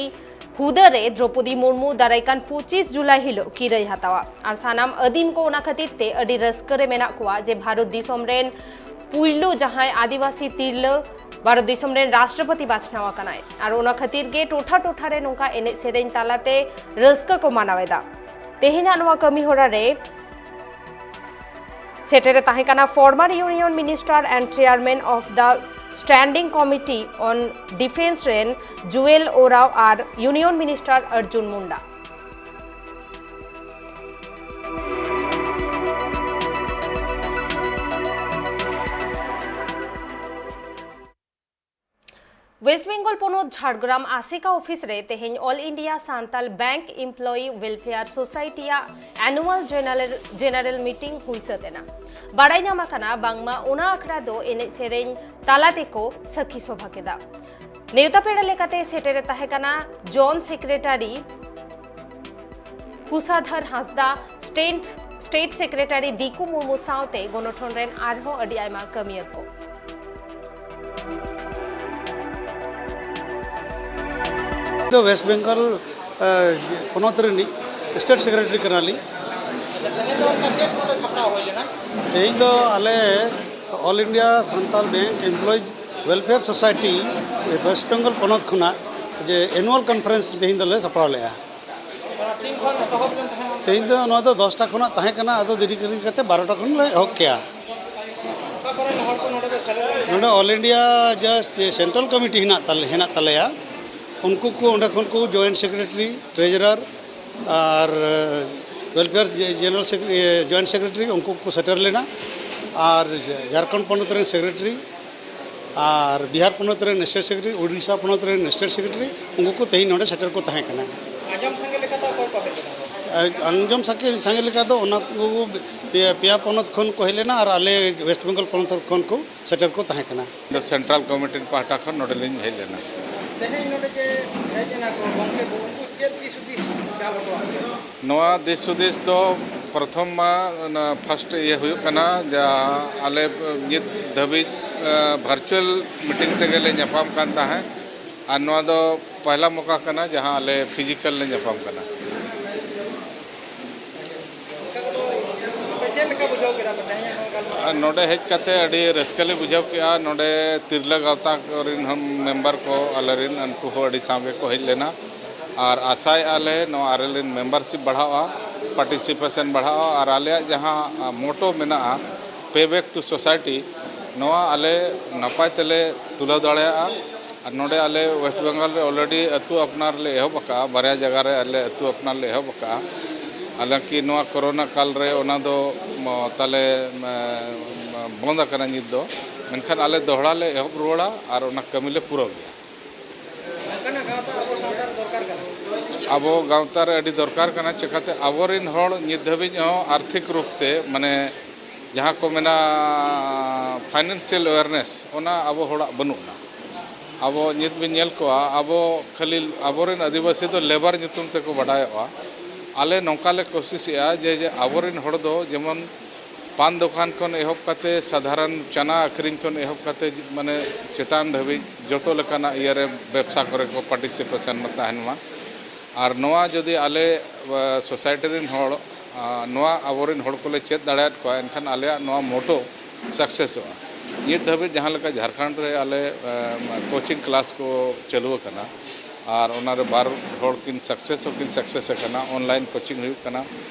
ᱦᱩᱫᱟᱹ ᱨᱮ ᱫᱨᱚᱯᱚᱫᱤ ᱢᱩᱨᱢᱩ ᱫᱟᱨᱟᱭ ᱠᱟᱱ ᱯᱚᱸᱪᱤᱥ ᱡᱩᱞᱟᱭ ᱦᱤᱞᱳᱜ ᱠᱤᱨᱟᱹᱭ ᱦᱟᱛᱟᱣᱟ᱾ ᱟᱨ ᱥᱟᱱᱟᱢ ᱟᱹᱫᱤᱢ ᱠᱚ ᱚᱱᱟ ᱠᱷᱟᱹᱛᱤᱨ ᱛᱮ ᱟᱹᱰᱤ ᱨᱟᱹᱥᱠᱟᱹ ᱨᱮ ᱢᱮᱱᱟᱜ ᱠᱚᱣᱟ ᱡᱮ ᱵᱷᱟᱨᱚᱛ ᱫᱤᱥᱚᱢ ᱨᱮᱱ ᱯᱩᱭᱞᱩ ᱡᱟᱦᱟᱸᱭ ᱟᱹᱫᱤᱵᱟᱹᱥᱤ ᱛᱤᱨᱞᱟᱹ ᱵᱷᱟᱨᱚᱛ ᱫᱤᱥᱚᱢ ᱨᱮᱱ ᱨᱟᱥᱴᱨᱚᱯᱚᱛᱤ ᱵᱟᱪᱷᱱᱟᱣ ᱟᱠᱟᱱᱟᱭ᱾ ᱟᱨ ᱚᱱᱟ ᱠᱷᱟᱹᱛᱤᱨ ᱜᱮ ᱴᱚᱴᱷᱟ ᱴᱚᱴᱷᱟ ᱨᱮ ᱱᱚᱝᱠᱟ ᱮᱱᱮᱡ ᱥᱮᱨᱮᱧ ᱛᱟᱞᱟᱛᱮ ᱨᱟᱹᱥᱠᱟᱹ ᱠᱚ ᱢᱟᱱᱟᱣ ᱮᱫᱟ᱾ ᱛᱮᱦᱮᱧᱟᱜ ᱱᱚᱣᱟ ᱠᱟᱹᱢᱤ ᱦᱚᱨᱟ ᱨᱮ ᱥᱮᱴᱮᱨ ᱮ ᱛᱟᱦᱮᱸ ᱠᱟᱱᱟ former Union Minister and Chairman of the Standing Committee on Defence ᱨᱮᱱ ᱡᱩᱭᱮᱞ ᱳᱨᱟᱣ ᱟᱨ Union Minister Arjun Munda. West Bengal ᱯᱚᱱᱚᱛ ᱡᱷᱟᱲᱜᱨᱟᱢ ᱟᱥᱮᱠᱟ ᱚᱯᱷᱤᱥ ᱨᱮ ᱛᱮᱦᱮᱧ All India Santal Bank Employee Welfare Society ᱟᱜ annual general, general meeting ᱦᱩᱭ ᱥᱟᱹᱛ ᱮᱱᱟ᱾ ᱵᱟᱲᱟᱭ ᱧᱟᱢ ᱟᱠᱟᱱᱟ ᱵᱟᱝᱢᱟ ᱚᱱᱟ ᱟᱠᱷᱲᱟ ᱫᱚ ᱮᱱᱮᱡ ᱥᱮᱨᱮᱧ ᱛᱟᱞᱟ ᱛᱮᱠᱚ ᱥᱟᱹᱠᱷᱤ ᱥᱚᱵᱷᱟ ᱠᱮᱫᱟ᱾ ᱱᱮᱣᱛᱟ ᱯᱮᱲᱟ ᱞᱮᱠᱟᱛᱮ ᱥᱮᱴᱮᱨ ᱮ ᱛᱟᱦᱮᱸ ᱠᱟᱱᱟ Joint Secretary ᱠᱩᱥᱟᱫᱷᱟᱨ ᱦᱟᱸᱥᱫᱟ, State, State Secretary ᱫᱤᱠᱩ ᱢᱩᱨᱢᱩ ᱥᱟᱶᱛᱮ ᱜᱚᱱᱚᱴᱷᱚᱱ ᱨᱮᱱ ᱟᱨᱦᱚᱸ ᱟᱹᱰᱤ ᱟᱭᱢᱟ ᱠᱟᱹᱢᱤᱭᱟᱹ ᱠᱚ᱾ ᱫᱚ ᱳᱭᱮᱥᱴ ᱵᱮᱝᱜᱚᱞ, ᱮ, ᱯᱚᱱᱚᱛ ᱨᱤᱱᱤᱡ State Secretary ᱠᱟᱱᱟᱞᱤᱧ᱾ ᱛᱮᱦᱮᱧ ᱫᱚ ᱟᱞᱮ All India Santal Bank Employees Welfare Society West Bengal ᱯᱚᱱᱚᱛ ᱠᱷᱚᱱᱟᱜ ᱡᱮ annual conference ᱛᱮᱦᱮᱧ ᱫᱚᱞᱮ ᱥᱟᱯᱲᱟᱣ ᱞᱮᱫᱼᱟ᱾ ᱛᱮᱦᱮᱧ ᱫᱚ ᱱᱚᱣᱟ ᱫᱚ ᱫᱚᱥᱴᱟ ᱠᱷᱚᱱᱟᱜ ᱛᱟᱦᱮᱸ ᱠᱟᱱᱟ, ᱟᱫᱚ ᱫᱮᱨᱤ ᱠᱟᱛᱮ ᱵᱟᱨᱚᱴᱟ ᱠᱷᱚᱱ ᱞᱮ ᱮᱦᱚᱵ ᱠᱮᱜᱼᱟ᱾ ᱱᱚᱰᱮ ᱚᱞ ᱤᱱᱰᱤᱭᱟ ᱡᱟᱦᱟᱸ ᱥᱮᱱᱴᱨᱟᱞ ᱠᱚᱢᱤᱴᱤ ᱦᱮᱱᱟᱜ ᱛᱟᱞᱮ ᱦᱮᱱᱟᱜ ᱛᱟᱞᱮᱭᱟ, ᱩᱱᱠᱩ ᱠᱚ ᱚᱸᱰᱮ ᱠᱷᱚᱱ ᱠᱚ ᱡᱚᱭᱮᱱᱴ ᱥᱮᱠᱨᱮᱴᱟᱨᱤ, ᱴᱨᱮᱡᱟᱨᱟᱨ ᱟᱨ ᱣᱮᱞᱯᱷᱮᱭᱟᱨ ᱡᱮᱱᱟᱨᱟᱞ ᱡᱚᱭᱮᱱᱴ ᱥᱮᱠᱨᱮᱴᱟᱨᱤ ᱩᱱᱠᱩ ᱠᱚ ᱥᱮᱴᱮᱨ ᱞᱮᱱᱟ᱾ ᱟᱨ ᱡᱷᱟᱲᱠᱷᱚᱸᱰ ᱯᱚᱱᱚᱛ ᱨᱮᱱ ᱥᱮᱠᱨᱮᱴᱟᱨᱤ ᱟᱨ ᱵᱤᱦᱟᱨ ᱯᱚᱱᱚᱛ ᱨᱮᱱ ᱥᱴᱮᱴ ᱥᱮᱠᱨᱮᱴᱟᱨᱤ, ᱩᱲᱤᱥᱥᱟ ᱯᱚᱱᱚᱛ ᱨᱮᱱ ᱥᱴᱮᱴ ᱥᱮᱠᱨᱮᱴᱟᱨᱤ, ᱩᱱᱠᱩ ᱠᱚ ᱛᱮᱦᱮᱧ ᱱᱚᱰᱮ ᱥᱮᱴᱮᱨ ᱠᱚ ᱛᱟᱦᱮᱸ ᱠᱟᱱᱟ᱾ ᱟᱸᱡᱚᱢ ᱥᱟᱸᱜᱮ ᱞᱮᱠᱟ ᱫᱚ ᱚᱠᱚᱭ ᱠᱚ ᱦᱮᱡ ᱞᱮᱱᱟ? ᱟᱸᱡᱚᱢ ᱥᱟᱸᱜᱮ ᱥᱟᱸᱜᱮ ᱞᱮᱠᱟ ᱫᱚ ᱚᱱᱟ ᱠᱚ ᱯᱮᱭᱟ, ᱯᱮᱭᱟ ᱯᱚᱱᱚᱛ ᱠᱷᱚᱱ ᱠᱚ ᱦᱮᱡ ᱞᱮᱱᱟ ᱟᱨ ᱟᱞᱮ ᱣᱮᱥᱴ ᱵᱮᱝᱜᱚᱞ ᱯᱚᱱᱚᱛ ᱠᱷᱚᱱ ᱠᱚ ᱥᱮᱴᱮᱨ ᱠᱚ ᱛᱟᱦᱮᱸ ᱠᱟᱱᱟ᱾ ᱤᱧ ᱫᱚ ᱥᱮᱱᱴᱨᱟᱞ ᱠᱚᱢᱤᱴᱤ ᱯᱟᱦᱴᱟ ᱠᱷᱚᱱ ᱱᱚᱰᱮ ᱞᱤᱧ ᱦᱮᱡ ᱞᱮᱱᱟ᱾ ᱛᱮᱦᱮᱧ ᱱᱚᱰᱮ ᱡᱮ ᱦᱮᱡ ᱮᱱᱟ ᱠᱚ ᱜᱚᱢᱠᱮ ᱠᱚ, ᱩᱱᱠᱩ ᱪᱮᱫ ᱫᱤᱥ ᱦᱩᱫᱤᱥ ᱪᱟᱞ ᱦᱚᱴᱚ ᱟᱠᱟᱫᱟ? ᱱᱚᱣᱟ ᱫᱤᱥ ᱦᱩᱫᱤᱥ ᱫᱚ ᱯᱨᱚᱛᱷᱚᱢ ᱢᱟ ᱚᱱᱟ ᱯᱷᱟᱥᱴ ᱤᱭᱟᱹ ᱦᱩᱭᱩᱜ ᱠᱟᱱᱟ, ᱡᱟᱦᱟᱸ ᱟᱞᱮ ᱱᱤᱛ ᱫᱷᱟᱹᱵᱤᱡ ᱵᱷᱟᱨᱪᱩᱣᱟᱞ ᱢᱤᱴᱤᱝ ᱛᱮᱜᱮ ᱞᱮ ᱧᱟᱯᱟᱢ ᱠᱟᱱ ᱛᱟᱦᱮᱸᱫ, ᱟᱨ ᱱᱚᱣᱟ ᱫᱚ ᱯᱟᱦᱞᱟ ᱢᱚᱠᱟ ᱠᱟᱱᱟ ᱡᱟᱦᱟᱸ ᱟᱞᱮ ᱯᱷᱤᱡᱤᱠᱟᱞ ᱞᱮ ᱧᱟᱯᱟᱢ ᱠᱟᱱᱟ᱾ ᱟᱯᱮ ᱪᱮᱫ ᱞᱮᱠᱟ ᱵᱩᱡᱷᱟᱹᱣ ᱠᱮᱫᱟ ᱯᱮ ᱛᱮᱦᱮᱧᱟᱜ ᱱᱚᱣᱟ ᱜᱟᱞᱢᱟᱨᱟᱣ? ᱟᱨ ᱱᱚᱰᱮ ᱦᱮᱡ ᱠᱟᱛᱮ ᱟᱹᱰᱤ ᱨᱟᱹᱥᱠᱟᱹ ᱞᱮ ᱵᱩᱡᱷᱟᱹᱣ ᱠᱮᱜᱼᱟ᱾ ᱱᱚᱰᱮ ᱛᱤᱨᱞᱟᱹ ᱜᱟᱶᱛᱟ ᱨᱮᱱ ᱦᱚᱸ ᱢᱮᱢᱵᱟᱨ ᱠᱚ ᱟᱞᱮ ᱨᱮᱱ ᱩᱱᱠᱩ ᱦᱚᱸ ᱟᱹᱰᱤ ᱥᱟᱸᱜᱮ ᱠᱚ ᱦᱮᱡ ᱞᱮᱱᱟ, ᱟᱨ ᱟᱥᱟᱭᱮᱜᱼᱟ ᱞᱮ ᱱᱚᱣᱟ ᱟᱞᱮ ᱨᱮᱱ ᱢᱮᱢᱵᱟᱨᱥᱤᱯ ᱵᱟᱲᱦᱟᱜᱼᱟ, ᱯᱟᱨᱴᱤᱥᱤᱯᱮᱥᱚᱱ ᱵᱟᱲᱦᱟᱜᱼᱟ, ᱟᱨ ᱟᱞᱮᱭᱟᱜ ᱡᱟᱦᱟᱸ ᱢᱚᱴᱳ ᱢᱮᱱᱟᱜᱼᱟ, Pay back to society, ᱱᱚᱣᱟ ᱟᱞᱮ ᱱᱟᱯᱟᱭ ᱛᱮᱞᱮ ᱛᱩᱞᱟᱹᱣ ᱫᱟᱲᱮᱭᱟᱜᱼᱟ᱾ ᱟᱨ ᱱᱚᱰᱮ ᱟᱞᱮ ᱣᱮᱥᱴ ᱵᱮᱝᱜᱚᱞ ᱨᱮ ᱚᱞᱨᱮᱰᱤ ᱟᱹᱛᱩ ᱟᱯᱱᱟᱨ ᱞᱮ ᱮᱦᱚᱵ ᱟᱠᱟᱫᱼᱟ, ᱵᱟᱨᱭᱟ ᱡᱟᱭᱜᱟ ᱨᱮ ᱟᱞᱮ ᱟᱹᱛᱩ ᱟᱯᱱᱟᱨ ᱞᱮ ᱮᱦᱚᱵ ᱟᱠᱟᱫᱼᱟ᱾ ᱦᱟᱞᱟᱝᱠᱤ ᱱᱚᱣᱟ ᱠᱳᱨᱳᱱᱟ ᱠᱟᱞ ᱨᱮ ᱚᱱᱟ ᱫᱚ ᱢ, ᱛᱟᱞᱮ ᱢ, ᱵᱚᱱᱫ ᱟᱠᱟᱱᱟ ᱱᱤᱛ ᱫᱚ, ᱢᱮᱱᱠᱷᱟᱱ ᱟᱞᱮ ᱫᱚᱦᱲᱟ ᱞᱮ ᱮᱦᱚᱵ ᱨᱩᱣᱟᱹᱲᱟ ᱟᱨ ᱚᱱᱟ ᱠᱟᱹᱢᱤ ᱞᱮ ᱯᱩᱨᱟᱹᱣ ᱜᱮᱭᱟ᱾ ᱚᱱᱠᱟᱱᱟᱜ ᱜᱟᱶᱛᱟ ᱟᱵᱚ ᱥᱟᱶᱛᱟ ᱨᱮ ᱫᱚᱨᱠᱟᱨ ᱠᱟᱱᱟ᱾ ᱟᱵᱚ ᱜᱟᱶᱛᱟ ᱨᱮ ᱟᱹᱰᱤ ᱫᱚᱨᱠᱟᱨ ᱠᱟᱱᱟ, ᱪᱤᱠᱟᱹᱛᱮ ᱟᱵᱚᱨᱮᱱ ᱦᱚᱲ ᱱᱤᱛ ᱫᱷᱟᱹᱵᱤᱡ ᱦᱚᱸ ᱟᱨᱛᱷᱤᱠ ᱨᱩᱯ ᱥᱮ, ᱢᱟᱱᱮ, ᱡᱟᱦᱟᱸ ᱠᱚ ᱢᱮᱱᱟ ᱯᱷᱟᱭᱱᱮᱱᱥᱤᱭᱟᱞ ᱮᱣᱮᱨᱱᱮᱥ, ᱚᱱᱟ ᱟᱵᱚ ᱦᱚᱲᱟᱜ ᱵᱟᱹᱱᱩᱜ ᱟᱱᱟ᱾ ᱟᱵᱚ ᱱᱤᱛ ᱵᱤᱱ ᱧᱮᱞ ᱠᱚᱣᱟ, ᱟᱵᱚ ᱠᱷᱟᱹᱞᱤ ᱟᱵᱚᱨᱮᱱ ᱟᱹᱫᱤᱵᱟᱹᱥᱤ ᱫᱚ ᱞᱮᱵᱟᱨ ᱧᱩᱛᱩᱢ ᱛᱮᱠᱚ ᱵᱟᱰᱟᱭᱚᱜᱼᱟ᱾ ᱟᱞᱮ ᱱᱚᱝᱠᱟ ᱞᱮ ᱠᱳᱥᱤᱥᱮᱜᱼᱟ ᱡᱮ, ᱡᱮ ᱟᱵᱚᱨᱮᱱ ᱦᱚᱲ ᱫᱚ ᱡᱮᱢᱚᱱ ᱯᱟᱱ ᱫᱚᱠᱟᱱ ᱠᱷᱚᱱ ᱮᱦᱚᱵ ᱠᱟᱛᱮ, ᱥᱟᱫᱷᱟᱨᱚᱱ ᱪᱟᱱᱟ ᱟᱹᱠᱷᱨᱤᱧ ᱠᱷᱚᱱ ᱮᱦᱚᱵ ᱠᱟᱛᱮ, ᱢᱟᱱᱮ, ᱪᱮᱛᱟᱱ ᱫᱷᱟᱹᱵᱤᱡ ᱡᱚᱛᱚ ᱞᱮᱠᱟᱱᱟᱜ ᱤᱭᱟᱹᱨᱮ ᱵᱮᱵᱽᱥᱟ ᱠᱚᱨᱮ ᱠᱚ ᱯᱟᱨᱴᱤᱥᱤᱯᱮᱥᱚᱱ ᱢᱟ ᱛᱟᱦᱮᱱ ᱢᱟ᱾ ᱟᱨ ᱱᱚᱣᱟ ᱡᱩᱫᱤ ᱟᱞᱮ, ᱟ, ᱥᱳᱥᱟᱭᱴᱤ ᱨᱮᱱ ᱦᱚᱲ, ᱟ, ᱱᱚᱣᱟ ᱟᱵᱚᱨᱮᱱ ᱦᱚᱲ ᱠᱚᱞᱮ ᱪᱮᱫ ᱫᱟᱲᱮᱭᱟᱫ ᱠᱚᱣᱟ, ᱮᱱᱠᱷᱟᱱ ᱟᱞᱮᱭᱟᱜ ᱱᱚᱣᱟ ᱢᱚᱴᱳ ᱥᱟᱠᱥᱮᱥᱚᱜᱼᱟ᱾ ᱱᱤᱛ ᱫᱷᱟᱹᱵᱤᱡ ᱡᱟᱦᱟᱸ ᱞᱮᱠᱟ ᱡᱷᱟᱲᱠᱷᱚᱸᱰ ᱨᱮ ᱟᱞᱮ, ᱟ, ᱠᱳᱪᱤᱝ ᱠᱞᱟᱥ ᱠᱚ ᱪᱟᱹᱞᱩ ᱟᱠᱟᱱᱟ, ᱟᱨ ᱚᱱᱟᱨᱮ ᱵᱟᱨ ᱦᱚᱲ ᱠᱤᱱ ᱥᱟᱠᱥᱮᱥ ᱦᱚᱸᱠᱤᱱ ᱥᱟᱠᱥᱮᱥ ᱟᱠᱟᱱᱟ, ᱚᱱᱞᱟᱭᱤᱱ ᱠᱳᱪᱤᱝ ᱦᱩᱭᱩᱜ ᱠᱟᱱᱟ,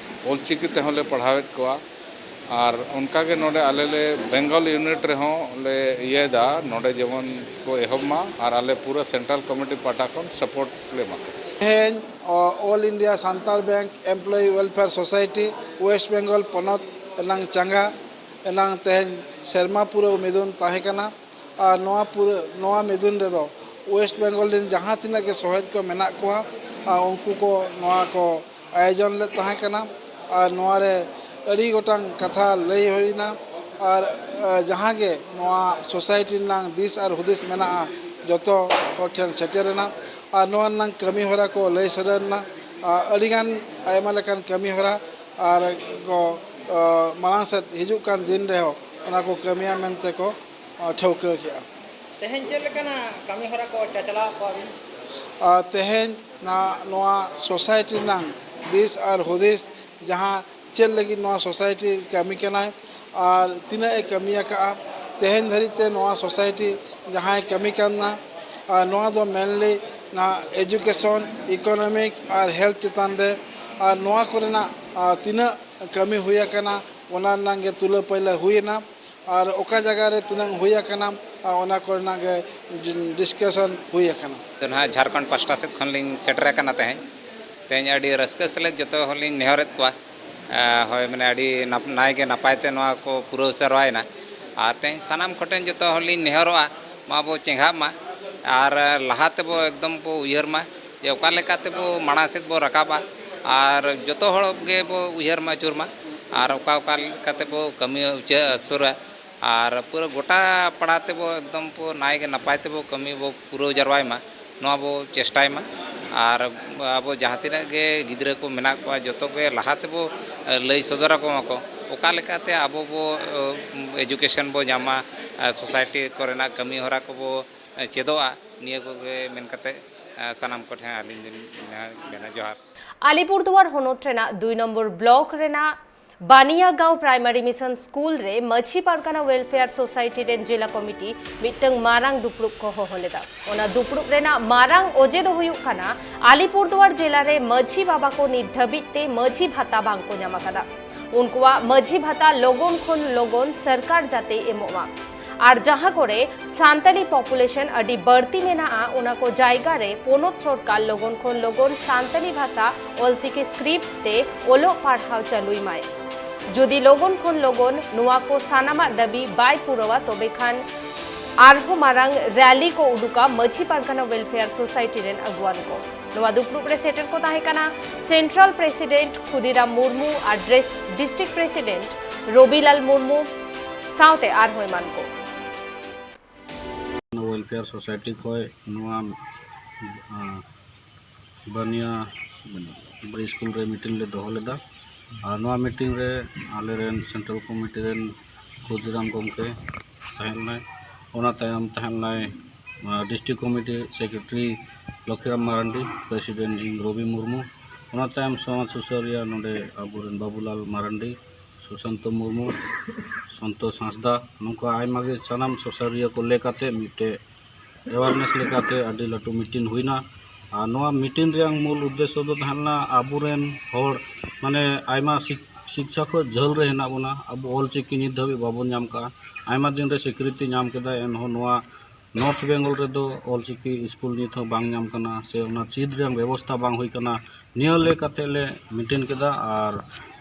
ᱚᱞᱪᱤᱠᱤ ᱛᱮᱦᱚᱸ ᱞᱮ ᱯᱟᱲᱦᱟᱣᱮᱫ ᱠᱚᱣᱟ᱾ ᱟᱨ ᱚᱱᱠᱟᱜᱮ ᱱᱚᱰᱮ ᱟᱞᱮ ᱞᱮ ᱵᱮᱝᱜᱚᱞ ᱤᱭᱩᱱᱤᱴ ᱨᱮᱦᱚᱸ ᱞᱮ ᱤᱭᱟᱹᱭᱮᱫᱟ, ᱱᱚᱰᱮ ᱡᱮᱢᱚᱱ ᱠᱚ ᱮᱦᱚᱵ ᱢᱟ ᱟᱨ ᱟᱞᱮ ᱯᱩᱨᱟᱹ ᱥᱮᱱᱴᱨᱟᱞ ᱠᱚᱢᱤᱴᱤ ᱯᱟᱦᱴᱟ ᱠᱷᱚᱱ ᱥᱟᱯᱳᱨᱴ ᱞᱮ ᱮᱢᱟ ᱠᱚᱣᱟ᱾ ᱛᱮᱦᱮᱧ all India Santal bank employee welfare society West Bengal ᱯᱚᱱᱚᱛ ᱨᱮᱱᱟᱝ ᱪᱟᱸᱜᱟ ᱮᱱᱟᱝ ᱛᱮᱦᱮᱧ ᱥᱮᱨᱢᱟ ᱯᱩᱨᱟᱹᱣ ᱢᱤᱫᱩᱱ ᱛᱟᱦᱮᱸ ᱠᱟᱱᱟ᱾ ᱟᱨ ᱱᱚᱣᱟ ᱯᱩᱨᱟᱹ, ᱱᱚᱣᱟ ᱢᱤᱫᱩᱱ ᱨᱮᱫᱚ ᱳᱭᱮᱥᱴ ᱵᱮᱝᱜᱚᱞ ᱨᱮᱱ ᱡᱟᱦᱟᱸ ᱛᱤᱱᱟᱹᱜ ᱜᱮ ᱥᱚᱦᱮᱫ ᱠᱚ ᱢᱮᱱᱟᱜ ᱠᱚᱣᱟ, ᱟᱨ ᱩᱱᱠᱩ ᱠᱚ ᱱᱚᱣᱟ ᱠᱚ ᱟᱭᱳᱡᱚᱱ ᱞᱮᱫ ᱛᱟᱦᱮᱸ ᱠᱟᱱᱟ᱾ ᱟᱨ ᱱᱚᱣᱟ ᱨᱮ ᱟᱹᱰᱤ ᱜᱚᱴᱟᱝ ᱠᱟᱛᱷᱟ ᱞᱟᱹᱭ ᱦᱩᱭᱱᱟ᱾ ᱟᱨ, ᱟᱨ ᱡᱟᱦᱟᱸ ᱜᱮ ᱱᱚᱣᱟ ᱥᱳᱥᱟᱭᱴᱤ ᱨᱮᱱᱟᱜ ᱫᱤᱥ ᱟᱨ ᱦᱩᱫᱤᱥ ᱢᱮᱱᱟᱜᱼᱟ, ᱡᱚᱛᱚ ᱦᱚᱲ ᱴᱷᱮᱱ ᱥᱮᱴᱮᱨᱮᱱᱟ᱾ ᱟᱨ ᱱᱚᱣᱟ ᱨᱮᱱᱟᱜ ᱠᱟᱹᱢᱤ ᱦᱚᱨᱟ ᱠᱚ ᱞᱟᱹᱭ ᱥᱚᱫᱚᱨ ᱮᱱᱟ᱾ ᱟᱨ ᱟᱹᱰᱤᱜᱟᱱ ᱟᱭᱢᱟ ᱞᱮᱠᱟᱱ ᱠᱟᱹᱢᱤ ᱦᱚᱨᱟ ᱟᱨ ᱠᱚ, ᱟᱨ ᱢᱟᱲᱟᱝ ᱥᱮᱫ ᱦᱤᱡᱩᱜ ᱠᱟᱱ ᱫᱤᱱ ᱨᱮᱦᱚᱸ ᱚᱱᱟ ᱠᱚ ᱠᱟᱹᱢᱤᱭᱟ ᱢᱮᱱᱛᱮ ᱠᱚ ᱴᱷᱟᱹᱣᱠᱟᱹ ᱠᱮᱜᱼᱟ᱾ ᱛᱮᱦᱮᱧ ᱪᱮᱫ ᱞᱮᱠᱟᱱᱟᱜ ᱠᱟᱹᱢᱤ ᱦᱚᱨᱟ ᱠᱚ ᱪᱟᱪᱞᱟᱣ ᱠᱚᱣᱟ ᱵᱤᱱ? ᱟᱨ ᱛᱮᱦᱮᱧ ᱱᱟ-, ᱱᱚᱣᱟ ᱥᱳᱥᱟᱭᱴᱤ ᱨᱮᱱᱟᱜ ᱫᱤᱥ ᱟᱨ ᱦᱩᱫᱤᱥ, ᱡᱟᱦᱟᱸ ᱪᱮᱫ ᱞᱟᱹᱜᱤᱫ ᱱᱚᱣᱟ ᱥᱳᱥᱟᱭᱴᱤ ᱠᱟᱹᱢᱤ ᱠᱟᱱᱟᱭ ᱟᱨ ᱛᱤᱱᱟᱹᱜ ᱮ ᱠᱟᱹᱢᱤ ᱟᱠᱟᱫᱼᱟ, ᱛᱮᱦᱮᱧ ᱫᱷᱟᱹᱨᱤᱡ ᱛᱮ ᱱᱚᱣᱟ ᱥᱳᱥᱟᱭᱴᱤ ᱡᱟᱦᱟᱸᱭ ᱠᱟᱹᱢᱤ ᱠᱟᱱᱟ, ᱟᱨ ᱱᱚᱣᱟ ᱫᱚ ᱢᱮᱱᱞᱤ ᱱᱟ ᱮᱡᱩᱠᱮᱥᱚᱱ, ᱤᱠᱳᱱᱚᱢᱤᱠᱥ ᱟᱨ ᱦᱮᱞᱛᱷ ᱪᱮᱛᱟᱱ ᱨᱮ, ᱟᱨ ᱱᱚᱣᱟ ᱠᱚᱨᱮᱱᱟᱜ, ᱟᱨ ᱛᱤᱱᱟᱹᱜ ᱠᱟᱹᱢᱤ ᱦᱩᱭ ᱟᱠᱟᱱᱟ, ᱚᱱᱟ ᱨᱮᱱᱟᱜ ᱜᱮ ᱛᱩᱞᱟᱹ ᱯᱟᱹᱭᱞᱟᱹ ᱦᱩᱭᱮᱱᱟ᱾ ᱟᱨ ᱚᱠᱟ ᱡᱟᱭᱜᱟ ᱨᱮ ᱛᱤᱱᱟᱹᱜ ᱦᱩᱭ ᱟᱠᱟᱱᱟ, ᱟᱨ ᱚᱱᱟ ᱠᱚᱨᱮᱱᱟᱜ ᱜᱮ ᱰᱤᱥᱠᱟᱥᱚᱱ ᱦᱩᱭ ᱟᱠᱟᱱᱟ᱾ ᱛᱚ ᱱᱟᱦᱟᱜ ᱡᱷᱟᱲᱠᱷᱚᱸᱰ ᱯᱟᱥᱴᱟ ᱥᱮᱫ ᱠᱷᱚᱱ ᱞᱤᱧ ᱥᱮᱴᱮᱨ ᱟᱠᱟᱱᱟ ᱛᱮᱦᱮᱧ᱾ ᱛᱮᱦᱮᱧ ᱟᱹᱰᱤ ᱨᱟᱹᱥᱠᱟᱹ ᱥᱮᱞᱮᱫ ᱡᱚᱛᱚ ᱦᱚᱲ ᱞᱤᱧ ᱱᱮᱦᱚᱨᱮᱫ ᱠᱚᱣᱟ᱾ ᱟ, ᱦᱳᱭ, ᱢᱟᱱᱮ ᱟᱹᱰᱤ ᱱᱟᱯ-, ᱱᱟᱭ ᱜᱮ ᱱᱟᱯᱟᱭ ᱛᱮ ᱱᱚᱣᱟ ᱠᱚ ᱯᱩᱨᱟᱹᱣ ᱥᱮᱨᱣᱟᱭᱮᱱᱟ᱾ ᱟᱨ ᱛᱮᱦᱮᱧ ᱥᱟᱱᱟᱢ ᱠᱚᱴᱷᱮᱱ ᱡᱚᱛᱚ ᱦᱚᱲ ᱞᱤᱧ ᱱᱮᱦᱚᱨᱚᱜᱼᱟ, ᱢᱟ ᱵᱚ ᱪᱮᱸᱜᱷᱟᱜ ᱢᱟ ᱟᱨ ᱞᱟᱦᱟ ᱛᱮᱵᱚ ᱮᱠᱫᱚᱢ ᱵᱚ ᱩᱭᱦᱟᱹᱨ ᱢᱟ ᱡᱮ ᱚᱠᱟ ᱞᱮᱠᱟ ᱛᱮᱵᱚ ᱢᱟᱲᱟᱝ ᱥᱮᱫ ᱵᱚ ᱨᱟᱠᱟᱵᱼᱟ ᱟᱨ ᱡᱚᱛᱚ ᱦᱚᱲ ᱜᱮᱵᱚ ᱩᱭᱦᱟᱹᱨ ᱢᱟ ᱟᱹᱪᱩᱨ ᱢᱟ ᱟᱨ ᱚᱠᱟ ᱚᱠᱟ ᱞᱮᱠᱟ ᱛᱮᱵᱚ ᱠᱟᱹᱢᱤ ᱩᱪᱟᱹᱲ ᱥᱩᱨᱟ᱾ ᱟᱨ ᱯᱩᱨᱟᱹ ᱜᱚᱴᱟ ᱯᱟᱲᱟ ᱛᱮᱵᱚ ᱮᱠᱫᱚᱢ ᱵᱚ ᱱᱟᱭ ᱜᱮ ᱱᱟᱯᱟᱭ ᱛᱮᱵᱚ ᱠᱟᱹᱢᱤ ᱵᱚ ᱯᱩᱨᱟᱹᱣ ᱡᱟᱨᱣᱟᱭ ᱢᱟ, ᱱᱚᱣᱟ ᱵᱚ ᱪᱮᱥᱴᱟᱭ ᱢᱟ᱾ ᱟᱨ ᱟᱵᱚ ᱡᱟᱦᱟᱸ ᱛᱤᱱᱟᱹᱜ ᱜᱮ ᱜᱤᱫᱽᱨᱟᱹ ᱠᱚ ᱢᱮᱱᱟᱜ ᱠᱚᱣᱟ, ᱡᱚᱛᱚ ᱜᱮ ᱞᱟᱦᱟ ᱛᱮᱵᱚ, ᱮ, ᱞᱟᱹᱭ ᱥᱚᱫᱚᱨ ᱟᱠᱚ ᱢᱟᱠᱚ, ᱚᱠᱟ ᱞᱮᱠᱟᱛᱮ ᱟᱵᱚ ᱵᱚ, ᱮ, ᱮᱡᱩᱠᱮᱥᱚᱱ ᱵᱚ ᱧᱟᱢᱟ, ᱮ, ᱥᱳᱥᱟᱭᱴᱤ ᱠᱚᱨᱮᱱᱟᱜ ᱠᱟᱹᱢᱤ ᱦᱚᱨᱟ ᱠᱚᱵᱚ, ᱮ, ᱪᱮᱫᱚᱜᱼᱟ, ᱱᱤᱭᱟᱹ ᱠᱚᱜᱮ ᱢᱮᱱ ᱠᱟᱛᱮ, ᱮ, ᱥᱟᱱᱟᱢ ᱠᱚᱴᱷᱮᱱ ᱟᱹᱞᱤᱧ ᱫᱚᱞᱤᱧ ᱱᱮᱦᱚᱨ ᱢᱮᱱᱟ᱾ ᱡᱚᱦᱟᱨ᱾ ᱟᱞᱤᱯᱩᱨᱫᱩᱣᱟᱨ ᱦᱚᱱᱚᱛ ᱨᱮᱱᱟᱜ ᱫᱩᱭ ᱱᱚᱢᱵᱚᱨ ᱵᱞᱚᱠ ᱨᱮᱱᱟᱜ ᱵᱟᱱᱤᱭᱟᱜᱟᱸᱣ ᱯᱨᱟᱭᱢᱟᱨᱤ ᱢᱤᱥᱚᱱ ᱥᱠᱩᱞ ᱨᱮ ᱢᱟᱹᱡᱷᱤ ᱯᱟᱨᱜᱟᱱᱟ ᱣᱮᱞᱯᱷᱮᱭᱟᱨ ᱥᱳᱥᱟᱭᱴᱤ ᱨᱮᱱ ᱡᱮᱞᱟ ᱠᱚᱢᱤᱴᱤ ᱢᱤᱫᱴᱟᱝ ᱢᱟᱨᱟᱝ ᱫᱩᱯᱲᱩᱵ ᱠᱚ ᱦᱚᱦᱚ ᱞᱮᱫᱟ᱾ ᱚᱱᱟ ᱫᱩᱯᱲᱩᱵ ᱨᱮᱱᱟᱜ ᱢᱟᱨᱟᱝ ᱚᱡᱮ ᱫᱚ ᱦᱩᱭᱩᱜ ᱠᱟᱱᱟ, ᱟᱞᱤᱯᱩᱨᱫᱩᱣᱟᱨ ᱡᱮᱞᱟ ᱨᱮ ᱢᱟᱹᱡᱷᱤ ᱵᱟᱵᱟ ᱠᱚ ᱱᱤᱛ ᱫᱷᱟᱹᱵᱤᱡ ᱛᱮ ᱢᱟᱹᱡᱷᱤ ᱵᱷᱟᱛᱟ ᱵᱟᱝ ᱠᱚ ᱧᱟᱢ ᱟᱠᱟᱫᱟ᱾ ᱩᱱᱠᱩᱣᱟᱜ ᱢᱟᱹᱡᱷᱤ ᱵᱷᱟᱛᱟ ᱞᱚᱜᱚᱱ ᱠᱷᱚᱱ ᱞᱚᱜᱚᱱ ᱥᱚᱨᱠᱟᱨ ᱡᱟᱛᱮ ᱮᱢᱚᱜ ᱢᱟ᱾ ᱟᱨ ᱡᱟᱦᱟᱸ ᱠᱚᱨᱮ ᱥᱟᱱᱛᱟᱞᱤ population ᱟᱹᱰᱤ ᱵᱟᱹᱲᱛᱤ ᱢᱮᱱᱟᱜᱼᱟ, ᱚᱱᱟ ᱠᱚ ᱡᱟᱭᱜᱟ ᱨᱮ ᱯᱚᱱᱚᱛ ᱥᱚᱨᱠᱟᱨ ᱞᱚᱜᱚᱱ ᱠᱷᱚᱱ ᱞᱚᱜᱚᱱ ᱥᱟᱱᱛᱟᱞᱤ ᱵᱷᱟᱥᱟ ᱚᱞᱪᱤᱠᱤ script ᱛᱮ ᱚᱞᱚᱜ ᱯᱟᱲᱦᱟᱣ ᱪᱟᱹᱞᱩᱭ ᱢᱟᱭ᱾ ᱡᱩᱫᱤ ᱞᱚᱜᱚᱱ ᱠᱷᱚᱱ ᱞᱚᱜᱚᱱ ᱱᱚᱣᱟ ᱠᱚ ᱥᱟᱱᱟᱢᱟᱜ ᱫᱟᱹᱵᱤ ᱵᱟᱭ ᱯᱩᱨᱟᱹᱣᱟ, ᱛᱚᱵᱮ ᱠᱷᱟᱱ ᱟᱨᱦᱚᱸ ᱢᱟᱨᱟᱝ ᱨᱮᱞᱤ ᱠᱚ ᱩᱰᱩᱠᱟ ᱢᱟᱹᱡᱷᱤ ᱯᱟᱨᱜᱟᱱᱟ Welfare Society ᱨᱮᱱ ᱟᱹᱜᱩᱣᱟᱹᱱ ᱠᱚ᱾ ᱱᱚᱣᱟ ᱫᱩᱯᱲᱩᱵ ᱨᱮ ᱥᱮᱴᱮᱨ ᱠᱚ ᱛᱟᱦᱮᱸ ᱠᱟᱱᱟ Central President ᱠᱷᱩᱫᱤᱨᱟᱢ ᱢᱩᱨᱢᱩ ᱟᱨ ᱰᱨᱮᱥ-, District President ᱨᱚᱵᱤᱞᱟᱞ ᱢᱩᱨᱢᱩ ᱥᱟᱶᱛᱮ ᱟᱨᱦᱚᱸ ᱮᱢᱟᱱ ᱠᱚ᱾ Welfare Society ᱠᱷᱚᱱ ᱱᱚᱣᱟ, ᱟᱸ, ᱵᱟᱱᱤᱭᱟ ᱥᱠᱩᱞ ᱨᱮ meeting ᱞᱮ ᱫᱚᱦᱚ ᱞᱮᱫᱟ᱾ ᱟᱨ ᱱᱚᱣᱟ meeting ᱨᱮ ᱟᱞᱮᱨᱮᱱ Central Committee ᱨᱮᱱ ᱠᱷᱩᱫᱤᱨᱟᱢ ᱜᱚᱢᱠᱮ ᱛᱟᱦᱮᱸ ᱞᱮᱱᱟᱭ, ᱚᱱᱟ ᱛᱟᱭᱚᱢ ᱛᱟᱦᱮᱸ ᱞᱮᱱᱟᱭ, ᱟᱸ, District Committee Secretary Lokhiram Marandi, President ᱤᱧ ᱨᱚᱵᱤ ᱢᱩᱨᱢᱩ, ᱚᱱᱟ ᱛᱟᱭᱚᱢ ᱥᱚᱢᱟᱡᱽ ᱥᱩᱥᱟᱹᱨᱤᱭᱟᱹ ᱱᱚᱰᱮ ᱟᱵᱚᱨᱮᱱ ᱵᱟᱵᱩᱞᱟᱞ ᱢᱟᱨᱟᱱᱰᱤ, ᱥᱩᱥᱟᱱᱛᱚ ᱢᱩᱨᱢᱩ, ᱥᱚᱱᱛᱳᱥ ᱦᱟᱸᱥᱫᱟ, ᱱᱚᱝᱠᱟ ᱟᱭᱢᱟ ᱜᱮ ᱥᱟᱱᱟᱢ ᱥᱩᱥᱟᱹᱨᱤᱭᱟᱹ ᱠᱚ ᱞᱮᱠᱟᱛᱮ ᱢᱤᱫᱴᱮᱡ awareness ᱞᱮᱠᱟᱛᱮ ᱟᱹᱰᱤ ᱞᱟᱹᱴᱩ meeting ᱦᱩᱭᱱᱟ᱾ ᱟᱨ ᱱᱚᱣᱟ meeting ᱨᱮᱭᱟᱜ ᱢᱩᱞ ᱩᱫᱽᱫᱮᱥᱥᱚ ᱫᱚ ᱛᱟᱦᱮᱸ ᱞᱮᱱᱟ ᱟᱵᱚᱨᱮᱱ ᱦᱚᱲ, ᱢᱟᱱᱮ, ᱟᱭᱢᱟ ᱥᱤᱠ-, ᱥᱤᱠᱪᱷᱟ ᱠᱷᱚᱱ ᱡᱷᱟᱹᱞ ᱨᱮ ᱦᱮᱱᱟᱜ ᱵᱚᱱᱟ᱾ ᱟᱵᱚ ᱚᱞᱪᱤᱠᱤ ᱱᱤᱛ ᱫᱷᱟᱹᱵᱤᱡ ᱵᱟᱵᱚᱱ ᱧᱟᱢ ᱠᱟᱜᱼᱟ᱾ ᱟᱭᱢᱟ ᱫᱤᱱ ᱨᱮ ᱥᱤᱠᱨᱤᱛᱤ ᱧᱟᱢ ᱠᱮᱫᱟ, ᱮᱱᱦᱚᱸ ᱱᱚᱣᱟ North Bengal ᱨᱮᱫᱚ ᱚᱞᱪᱤᱠᱤ ᱥᱠᱩᱞ ᱱᱤᱛ ᱦᱚᱸ ᱵᱟᱝ ᱧᱟᱢ ᱠᱟᱱᱟ, ᱥᱮ ᱚᱱᱟ ᱪᱮᱫ ᱨᱮᱭᱟᱜ ᱵᱮᱵᱚᱥᱛᱷᱟ ᱵᱟᱝ ᱦᱩᱭ ᱠᱟᱱᱟ᱾ ᱱᱤᱭᱟᱹ ᱞᱟᱹᱭ ᱠᱟᱛᱮ ᱞᱮ meeting ᱠᱮᱫᱟ ᱟᱨ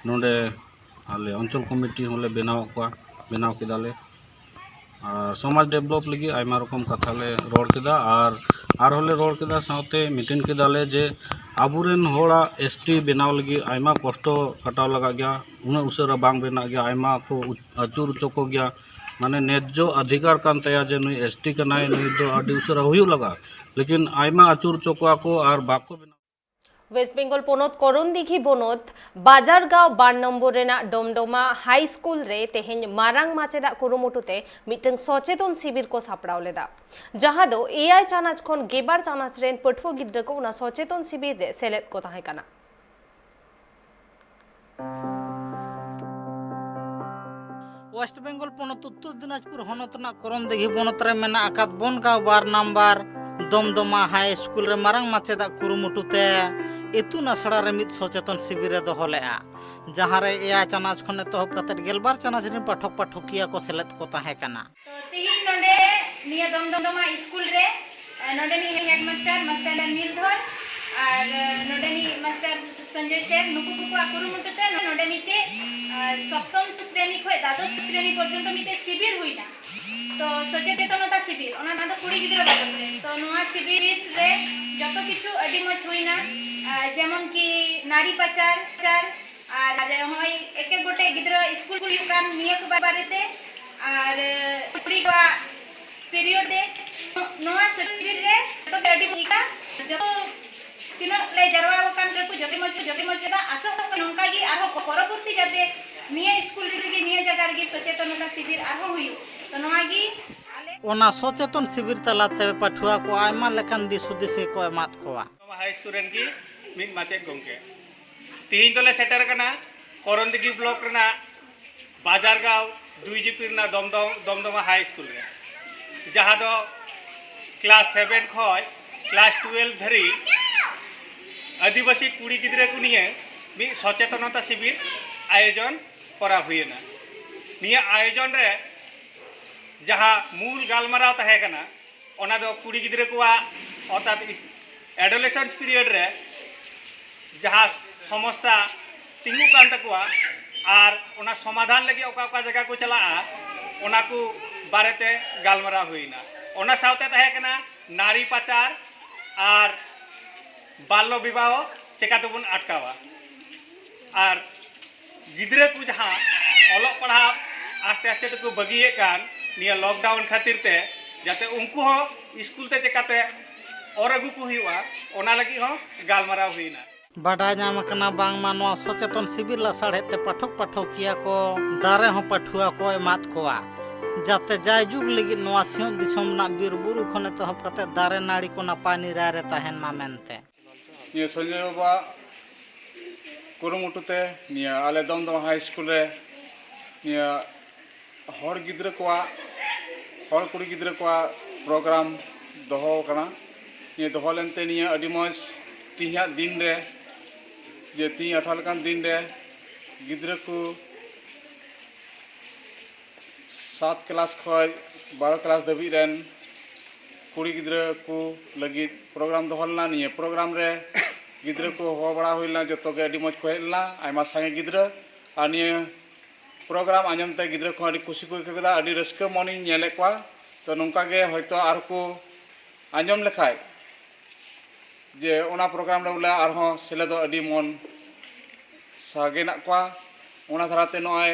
ᱱᱚᱰᱮ ᱟᱞᱮ ᱚᱧᱪᱚᱞ committee ᱦᱚᱸᱞᱮ ᱵᱮᱱᱟᱣ ᱠᱚᱣᱟ, ᱵᱮᱱᱟᱣ ᱠᱮᱫᱟᱞᱮ᱾ ᱟᱨ ᱥᱚᱢᱟᱡᱽ develop ᱞᱟᱹᱜᱤᱫ ᱟᱭᱢᱟ ᱨᱚᱠᱚᱢ ᱠᱟᱛᱷᱟ ᱞᱮ ᱨᱚᱲ ᱠᱮᱫᱟ᱾ ᱟᱨ ᱟᱨᱦᱚᱸ ᱞᱮ ᱨᱚᱲ ᱠᱮᱫᱟ, ᱥᱟᱶᱛᱮ meeting ᱠᱮᱫᱟᱞᱮ ᱡᱮ ᱟᱵᱚᱨᱮᱱ ᱦᱚᱲᱟᱜ ST ᱵᱮᱱᱟᱣ ᱞᱟᱹᱜᱤᱫ ᱟᱭᱢᱟ ᱠᱚᱥᱴᱚ ᱠᱟᱴᱟᱣ ᱞᱟᱜᱟᱜ ᱜᱮᱭᱟ, ᱩᱱᱟᱹᱜ ᱩᱥᱟᱹᱨᱟ ᱵᱟᱝ ᱵᱮᱱᱟᱜ ᱜᱮᱭᱟ, ᱟᱭᱢᱟ ᱠᱚ ᱟᱹᱪᱩᱨ ᱦᱚᱪᱚ ᱠᱚ ᱜᱮᱭᱟ᱾ ᱢᱟᱱᱮ, ᱱᱮᱡᱽᱡᱚ ᱚᱫᱷᱤᱠᱟᱨ ᱠᱟᱱ ᱛᱟᱭᱟ ᱡᱮ ᱱᱩᱭ ST ᱠᱟᱱᱟᱭ, ᱱᱩᱭ ᱫᱚ ᱟᱹᱰᱤ ᱩᱥᱟᱹᱨᱟ ᱦᱩᱭᱩᱜ ᱞᱟᱜᱟᱜᱼᱟ, ᱞᱮᱠᱤᱱ ᱟᱭᱢᱟ ᱟᱹᱪᱩᱨ ᱦᱚᱪᱚ ᱠᱚᱣᱟ ᱠᱚ ᱟᱨ ᱵᱟᱠᱚ ᱵᱮᱱᱟᱣ᱾ West Bengal ᱯᱚᱱᱚᱛ ᱠᱚᱨᱚᱱᱫᱤᱜᱷᱤ ᱵᱚᱱᱚᱛ ᱵᱟᱡᱟᱨᱜᱟᱸᱣ ᱵᱟᱨ ᱱᱚᱢᱵᱚᱨ ᱨᱮᱱᱟᱜ ᱰᱚᱢᱰᱚᱢᱟ High School ᱨᱮ ᱛᱮᱦᱮᱧ ᱢᱟᱨᱟᱝ ᱢᱟᱪᱮᱫᱟᱜ ᱠᱩᱨᱩᱢᱩᱴᱩ ᱛᱮ ᱢᱤᱫᱴᱟᱝ ᱥᱚᱪᱮᱛᱚᱱ ᱥᱤᱵᱤᱨ ᱠᱚ ᱥᱟᱯᱲᱟᱣ ᱞᱮᱫᱟ, ᱡᱟᱦᱟᱸ ᱫᱚ ᱮᱭᱟᱭ ᱪᱟᱱᱟᱪ ᱠᱷᱚᱱ ᱜᱮᱞᱵᱟᱨ ᱪᱟᱱᱟᱪ ᱨᱮᱱ ᱯᱟᱹᱴᱷᱩᱣᱟᱹ ᱜᱤᱫᱽᱨᱟᱹ ᱠᱚ ᱚᱱᱟ ᱥᱚᱪᱮᱛᱚᱱ ᱥᱤᱵᱤᱨ ᱨᱮ ᱥᱮᱞᱮᱫ ᱠᱚ ᱛᱟᱦᱮᱸ ᱠᱟᱱᱟ᱾ West Bengal ᱯᱚᱱᱚᱛ ᱩᱛᱛᱚᱨ ᱫᱤᱱᱟᱡᱽᱯᱩᱨ ᱦᱚᱱᱚᱛ ᱨᱮᱱᱟᱜ ᱠᱚᱨᱚᱱᱫᱤᱜᱷᱤ ᱵᱚᱱᱚᱛ ᱨᱮ ᱢᱮᱱᱟᱜ ᱟᱠᱟᱫ ᱵᱚᱱᱜᱟᱸᱣ ᱵᱟᱨ ᱱᱟᱢᱵᱟᱨ ᱫᱚᱢᱫᱚᱢᱟ High School ᱨᱮ ᱢᱟᱨᱟᱝ ᱢᱟᱪᱮᱫᱟᱜ ᱠᱩᱨᱩᱢᱩᱴᱩ ᱛᱮ ᱤᱛᱩᱱ ᱟᱥᱲᱟ ᱨᱮ ᱢᱤᱫ ᱥᱚᱪᱮᱛᱚᱱ ᱥᱤᱵᱤᱨ ᱮ ᱫᱚᱦᱚ ᱞᱮᱫᱼᱟ, ᱡᱟᱦᱟᱸ ᱨᱮ ᱮᱭᱟᱭ ᱪᱟᱱᱟᱪ ᱠᱷᱚᱱ ᱮᱛᱚᱦᱚᱵ ᱠᱟᱛᱮ ᱜᱮᱞᱵᱟᱨ ᱪᱟᱱᱟᱪ ᱨᱤᱱ ᱯᱟᱴᱷᱚᱠ ᱯᱟᱴᱷᱚᱠᱤᱭᱟᱹ ᱠᱚ ᱥᱮᱞᱮᱫ ᱠᱚ ᱛᱟᱦᱮᱸ ᱠᱟᱱᱟ᱾ ᱛᱚ ᱛᱮᱦᱮᱧ ᱱᱚᱰᱮ ᱱᱤᱭᱟᱹ ᱫᱚᱢᱫᱚᱢᱟ ᱥᱠᱩᱞ ᱨᱮ, ᱮ, ᱱᱚᱰᱮᱱᱤᱡ ᱦᱮᱰ ᱢᱟᱥᱴᱟᱨ, ᱢᱟᱥᱴᱟᱨ ᱱᱤᱞᱫᱷᱚᱨ ᱟᱨ, ᱮ, ᱱᱚᱰᱮᱱᱤᱡ ᱢᱟᱥᱴᱟᱨ ᱥᱚᱧᱡᱚᱭ ᱥᱮᱨ, ᱱᱩᱠᱩ ᱠᱚᱣᱟᱜ ᱠᱩᱨᱩᱢᱩᱴᱩ ᱛᱮ ᱱᱚᱰᱮ ᱢᱤᱫᱴᱮᱡ, ᱮ, ᱥᱚᱯᱛᱚᱢ ᱥᱨᱮᱱᱤ ᱠᱷᱚᱱ ᱫᱟᱫᱚᱥ ᱥᱨᱮᱱᱤ ᱯᱚᱨᱡᱚᱱᱛᱚ ᱢᱤᱫᱴᱮᱡ ᱥᱤᱵᱤᱨ ᱦᱩᱭᱱᱟ᱾ ᱛᱚ ᱥᱚᱪᱮᱛᱚᱱᱚᱛᱟ ᱥᱤᱵᱤᱨ, ᱚᱱᱟ ᱫᱚ ᱠᱩᱲᱤ ᱜᱤᱫᱽᱨᱟᱹ ᱵᱟᱵᱚᱫ ᱨᱮ᱾ ᱛᱚ ᱱᱚᱣᱟ ᱥᱤᱵᱤᱨ ᱨᱮ ᱡᱚᱛᱚ ᱠᱤᱪᱷᱩ ᱟᱹᱰᱤ ᱢᱚᱡᱽ ᱦᱩᱭᱱᱟ᱾ ᱟᱨ ᱡᱮᱢᱚᱱ ᱠᱤ ᱱᱟᱨᱤ ᱯᱟᱪᱟᱨ, ᱯᱟᱪᱟᱨ, ᱟᱨ ᱱᱚᱜᱼᱚᱭ ᱮᱠ ᱮᱠ ᱜᱚᱴᱮᱡ ᱜᱤᱫᱽᱨᱟᱹ ᱥᱠᱩᱞ ᱦᱩᱭᱩᱜ ᱠᱟᱱ ᱱᱤᱭᱟᱹ ᱠᱚ ᱵᱟᱨᱮᱛᱮ, ᱟᱨ ᱠᱩᱲᱤ ᱠᱚᱣᱟᱜ ᱯᱤᱨᱤᱭᱳᱰ ᱨᱮ ᱱᱚᱣᱟ ᱥᱤᱵᱤᱨ ᱨᱮ ᱡᱚᱛᱚ ᱜᱮ ᱟᱹᱰᱤ ᱢᱚᱡᱽ ᱜᱮ᱾ ᱡᱚᱛᱚ ᱛᱤᱱᱟᱹᱜ ᱞᱮ ᱡᱟᱨᱣᱟ ᱟᱠᱟᱱ ᱨᱮᱠᱚ ᱡᱚᱛᱚ ᱢᱚᱡᱽ, ᱡᱚᱛᱚ ᱢᱚᱡᱽ ᱮᱫᱟ᱾ ᱟᱥᱚᱜ ᱠᱟᱱᱟ ᱱᱚᱝᱠᱟ ᱜᱮ ᱟᱨᱦᱚᱸ ᱯᱚᱨᱚᱵᱚᱨᱛᱤ ᱡᱟᱛᱮ ᱱᱤᱭᱟᱹ ᱥᱠᱩᱞ ᱨᱮᱜᱮ, ᱱᱤᱭᱟᱹ ᱡᱟᱭᱜᱟ ᱨᱮᱜᱮ ᱥᱚᱪᱮᱛᱚᱱᱚᱛᱟ ᱥᱤᱵᱤᱨ ᱟᱨᱦᱚᱸ ᱦᱩᱭᱩᱜ᱾ ᱛᱚ ᱱᱚᱣᱟ ᱜᱮ ᱟᱞᱮ ᱚᱱᱟ ᱥᱚᱪᱮᱛᱚᱱ ᱥᱤᱵᱤᱨ ᱛᱟᱞᱟᱛᱮ ᱯᱟᱹᱴᱷᱩᱣᱟᱹ ᱠᱚ ᱟᱭᱢᱟ ᱞᱮᱠᱟᱱ ᱫᱤᱥ ᱦᱩᱫᱤᱥ ᱜᱮᱠᱚ ᱮᱢᱟᱫ ᱠᱚᱣᱟ᱾ ᱦᱟᱭ ᱥᱠᱩᱞ ᱨᱮᱱ ᱜᱮ ᱢᱤᱫ ᱢᱟᱪᱮᱫ ᱜᱚᱢᱠᱮ᱾ ᱛᱮᱦᱮᱧ ᱫᱚᱞᱮ ᱥᱮᱴᱮᱨ ᱟᱠᱟᱱᱟ ᱠᱚᱨᱚᱱᱫᱤᱜᱷᱤ ᱵᱞᱚᱠ ᱨᱮᱱᱟᱜ ᱵᱟᱡᱟᱨᱜᱟᱸᱣ ᱫᱩᱭ ᱡᱤᱯᱤ ᱨᱮᱱᱟᱜ ᱫᱚᱢᱫᱚᱢ, ᱫᱚᱢᱫᱚᱢᱟ ᱦᱟᱭ ᱥᱠᱩᱞ ᱨᱮ, ᱡᱟᱦᱟᱸ ᱫᱚ ᱠᱞᱟᱥ ᱥᱮᱵᱷᱮᱱ ᱠᱷᱚᱱ ᱠᱞᱟᱥ ᱴᱩᱭᱮᱞᱵᱷ ᱫᱷᱟᱹᱨᱤᱡ ᱟᱹᱫᱤᱵᱟᱹᱥᱤ ᱠᱩᱲᱤ ᱜᱤᱫᱽᱨᱟᱹ ᱠᱚ ᱱᱤᱭᱮ ᱢᱤᱫ ᱥᱚᱪᱮᱛᱚᱱᱚᱛᱟ ᱥᱤᱵᱤᱨ ᱟᱭᱳᱡᱚᱱ ᱠᱚᱨᱟᱣ ᱦᱩᱭᱮᱱᱟ᱾ ᱱᱤᱭᱟᱹ ᱟᱭᱳᱡᱚᱱ ᱨᱮ ᱡᱟᱦᱟᱸ ᱢᱩᱞ ᱜᱟᱞᱢᱟᱨᱟᱣ ᱛᱟᱦᱮᱸ ᱠᱟᱱᱟ, ᱚᱱᱟ ᱫᱚ ᱠᱩᱲᱤ ᱜᱤᱫᱽᱨᱟᱹ ᱠᱚᱣᱟᱜ, ᱚᱨᱛᱷᱟᱛ adolescence period ᱨᱮ ᱡᱟᱦᱟᱸ ᱥᱚᱢᱚᱥᱥᱟ ᱛᱤᱸᱜᱩᱜ ᱠᱟᱱ ᱛᱟᱠᱚᱣᱟ ᱟᱨ ᱚᱱᱟ ᱥᱚᱢᱟᱫᱷᱟᱱ ᱞᱟᱹᱜᱤᱫ ᱚᱠᱟ ᱚᱠᱟ ᱡᱟᱭᱜᱟ ᱠᱚ ᱪᱟᱞᱟᱜᱼᱟ, ᱚᱱᱟ ᱠᱚ ᱵᱟᱨᱮᱛᱮ ᱜᱟᱞᱢᱟᱨᱟᱣ ᱦᱩᱭᱱᱟ᱾ ᱚᱱᱟ ᱥᱟᱶᱛᱮ ᱛᱟᱦᱮᱸ ᱠᱟᱱᱟ ᱱᱟᱨᱤ ᱯᱟᱪᱟᱨ ᱟᱨ ᱵᱟᱞᱞᱚ ᱵᱤᱵᱟᱦᱚ ᱪᱮᱠᱟᱛᱮᱵᱚᱱ ᱟᱴᱠᱟᱣᱟ᱾ ᱟᱨ ᱜᱤᱫᱽᱨᱟᱹ ᱠᱚ ᱡᱟᱦᱟᱸ ᱚᱞᱚᱜ ᱯᱟᱲᱦᱟᱜ ᱟᱥᱛᱮ ᱟᱥᱛᱮ ᱛᱮᱠᱚ ᱵᱟᱹᱜᱤᱭᱮᱫ ᱠᱟᱱ ᱱᱤᱭᱟᱹ ᱞᱚᱠᱰᱟᱣᱩᱱ ᱠᱷᱟᱹᱛᱤᱨ ᱛᱮ, ᱡᱟᱛᱮ ᱩᱱᱠᱩ ᱦᱚᱸ ᱥᱠᱩᱞ ᱛᱮ ᱪᱮᱠᱟᱛᱮ ᱚᱨ ᱟᱹᱜᱩ ᱠᱚ ᱦᱩᱭᱩᱜᱼᱟ, ᱚᱱᱟ ᱞᱟᱹᱜᱤᱫ ᱦᱚᱸ ᱜᱟᱞᱢᱟᱨᱟᱣ ᱦᱩᱭᱱᱟ᱾ ᱵᱟᱰᱟᱭ ᱧᱟᱢ ᱟᱠᱟᱱᱟ ᱵᱟᱝᱢᱟ ᱱᱚᱣᱟ ᱥᱚᱪᱮᱛᱚᱱ ᱥᱤᱵᱤᱨ ᱞᱟᱥᱟᱲᱦᱮᱫ ᱛᱮ ᱯᱟᱴᱷᱚᱠ ᱯᱟᱴᱷᱚᱠᱤᱭᱟᱹ ᱠᱚ ᱫᱟᱨᱮ ᱦᱚᱸ ᱯᱟᱹᱴᱷᱩᱣᱟᱹ ᱠᱚ ᱮᱢᱟᱫ ᱠᱚᱣᱟ, ᱡᱟᱛᱮ ᱡᱟᱭᱡᱩᱜᱽ ᱞᱟᱹᱜᱤᱫ ᱱᱚᱣᱟ ᱥᱤᱧᱚᱛ ᱫᱤᱥᱚᱢ ᱨᱮᱱᱟᱜ ᱵᱤᱨ ᱵᱩᱨᱩ ᱠᱷᱚᱱ ᱮᱛᱚᱦᱚᱵ ᱠᱟᱛᱮ ᱫᱟᱨᱮ ᱱᱟᱹᱲᱤ ᱠᱚ ᱱᱟᱯᱟᱭ ᱱᱤᱨᱟᱭ ᱨᱮ ᱛᱟᱦᱮᱱ ᱢᱟ ᱢᱮᱱᱛᱮ᱾ ᱱᱤᱭᱟᱹ ᱥᱚᱧᱡᱚᱭ ᱵᱟᱵᱟ ᱠᱩᱨᱩᱢᱩᱴᱩ ᱛᱮ ᱱᱤᱭᱟᱹ ᱟᱞᱮ ᱫᱚᱢᱫᱚᱢ ᱦᱟᱭ ᱥᱠᱩᱞ ᱨᱮ ᱱᱤᱭᱟᱹ ᱦᱚᱲ ᱜᱤᱫᱽᱨᱟᱹ ᱠᱚᱣᱟᱜ, ᱦᱚᱲ ᱠᱩᱲᱤ ᱜᱤᱫᱽᱨᱟᱹ ᱠᱚᱣᱟᱜ ᱯᱨᱳᱜᱨᱟᱢ ᱫᱚᱦᱚ ᱟᱠᱟᱱᱟ᱾ ᱱᱤᱭᱟᱹ ᱫᱚᱦᱚ ᱞᱮᱱᱛᱮ ᱱᱤᱭᱟᱹ ᱟᱹᱰᱤ ᱢᱚᱡᱽ ᱛᱮᱦᱮᱧᱟᱜ ᱫᱤᱱ ᱨᱮ, ᱡᱮ ᱛᱮᱦᱮᱧ ᱟᱴᱷᱟᱨᱚ ᱞᱮᱠᱟᱱ ᱫᱤᱱ ᱨᱮ ᱜᱤᱫᱽᱨᱟᱹ ᱠᱚ ᱥᱟᱛ ᱠᱞᱟᱥ ᱠᱷᱚᱱ ᱵᱟᱨᱚ ᱠᱞᱟᱥ ᱫᱷᱟᱹᱵᱤᱡ ᱨᱮᱱ ᱠᱩᱲᱤ ᱜᱤᱫᱽᱨᱟᱹ ᱠᱚ ᱞᱟᱹᱜᱤᱫ ᱯᱨᱳᱜᱨᱟᱢ ᱫᱚᱦᱚ ᱞᱮᱱᱟ᱾ ᱱᱤᱭᱟᱹ ᱯᱨᱳᱜᱨᱟᱢ ᱨᱮ ᱜᱤᱫᱽᱨᱟᱹ ᱠᱚ ᱦᱚᱦᱚ ᱵᱟᱲᱟ ᱦᱩᱭ ᱞᱮᱱᱟ, ᱡᱚᱛᱚ ᱜᱮ ᱟᱹᱰᱤ ᱢᱚᱡᱽ ᱠᱚ ᱦᱮᱡ ᱞᱮᱱᱟ, ᱟᱭᱢᱟ ᱥᱟᱸᱜᱮ ᱜᱤᱫᱽᱨᱟᱹ᱾ ᱟᱨ ᱱᱤᱭᱟᱹ ᱯᱨᱳᱜᱨᱟᱢ ᱟᱸᱡᱚᱢ ᱛᱮ ᱜᱤᱫᱽᱨᱟᱹ ᱠᱚᱦᱚᱸ ᱟᱹᱰᱤ ᱠᱩᱥᱤ ᱠᱚ ᱟᱹᱭᱠᱟᱹᱣ ᱠᱮᱫᱟ, ᱟᱹᱰᱤ ᱨᱟᱹᱥᱠᱟᱹ ᱢᱚᱱᱤᱧ ᱧᱮᱞᱮᱫ ᱠᱚᱣᱟ᱾ ᱛᱚ, ᱱᱚᱝᱠᱟ ᱜᱮ ᱦᱚᱭᱛᱳ ᱟᱨ ᱠᱚ ᱟᱸᱡᱚᱢ ᱞᱮᱠᱷᱟᱡ ᱡᱮ ᱚᱱᱟ ᱯᱨᱳᱜᱨᱟᱢ ᱨᱮ ᱵᱚᱞᱮ ᱟᱨᱦᱚᱸ ᱥᱮᱞᱮᱫᱚᱜ ᱟᱹᱰᱤ ᱢᱚᱱ ᱥᱟᱸᱜᱮ ᱢᱮᱱᱟᱜ ᱠᱚᱣᱟ᱾ ᱚᱱᱟ ᱫᱷᱟᱨᱟᱛᱮ ᱱᱚᱜᱼᱚᱭ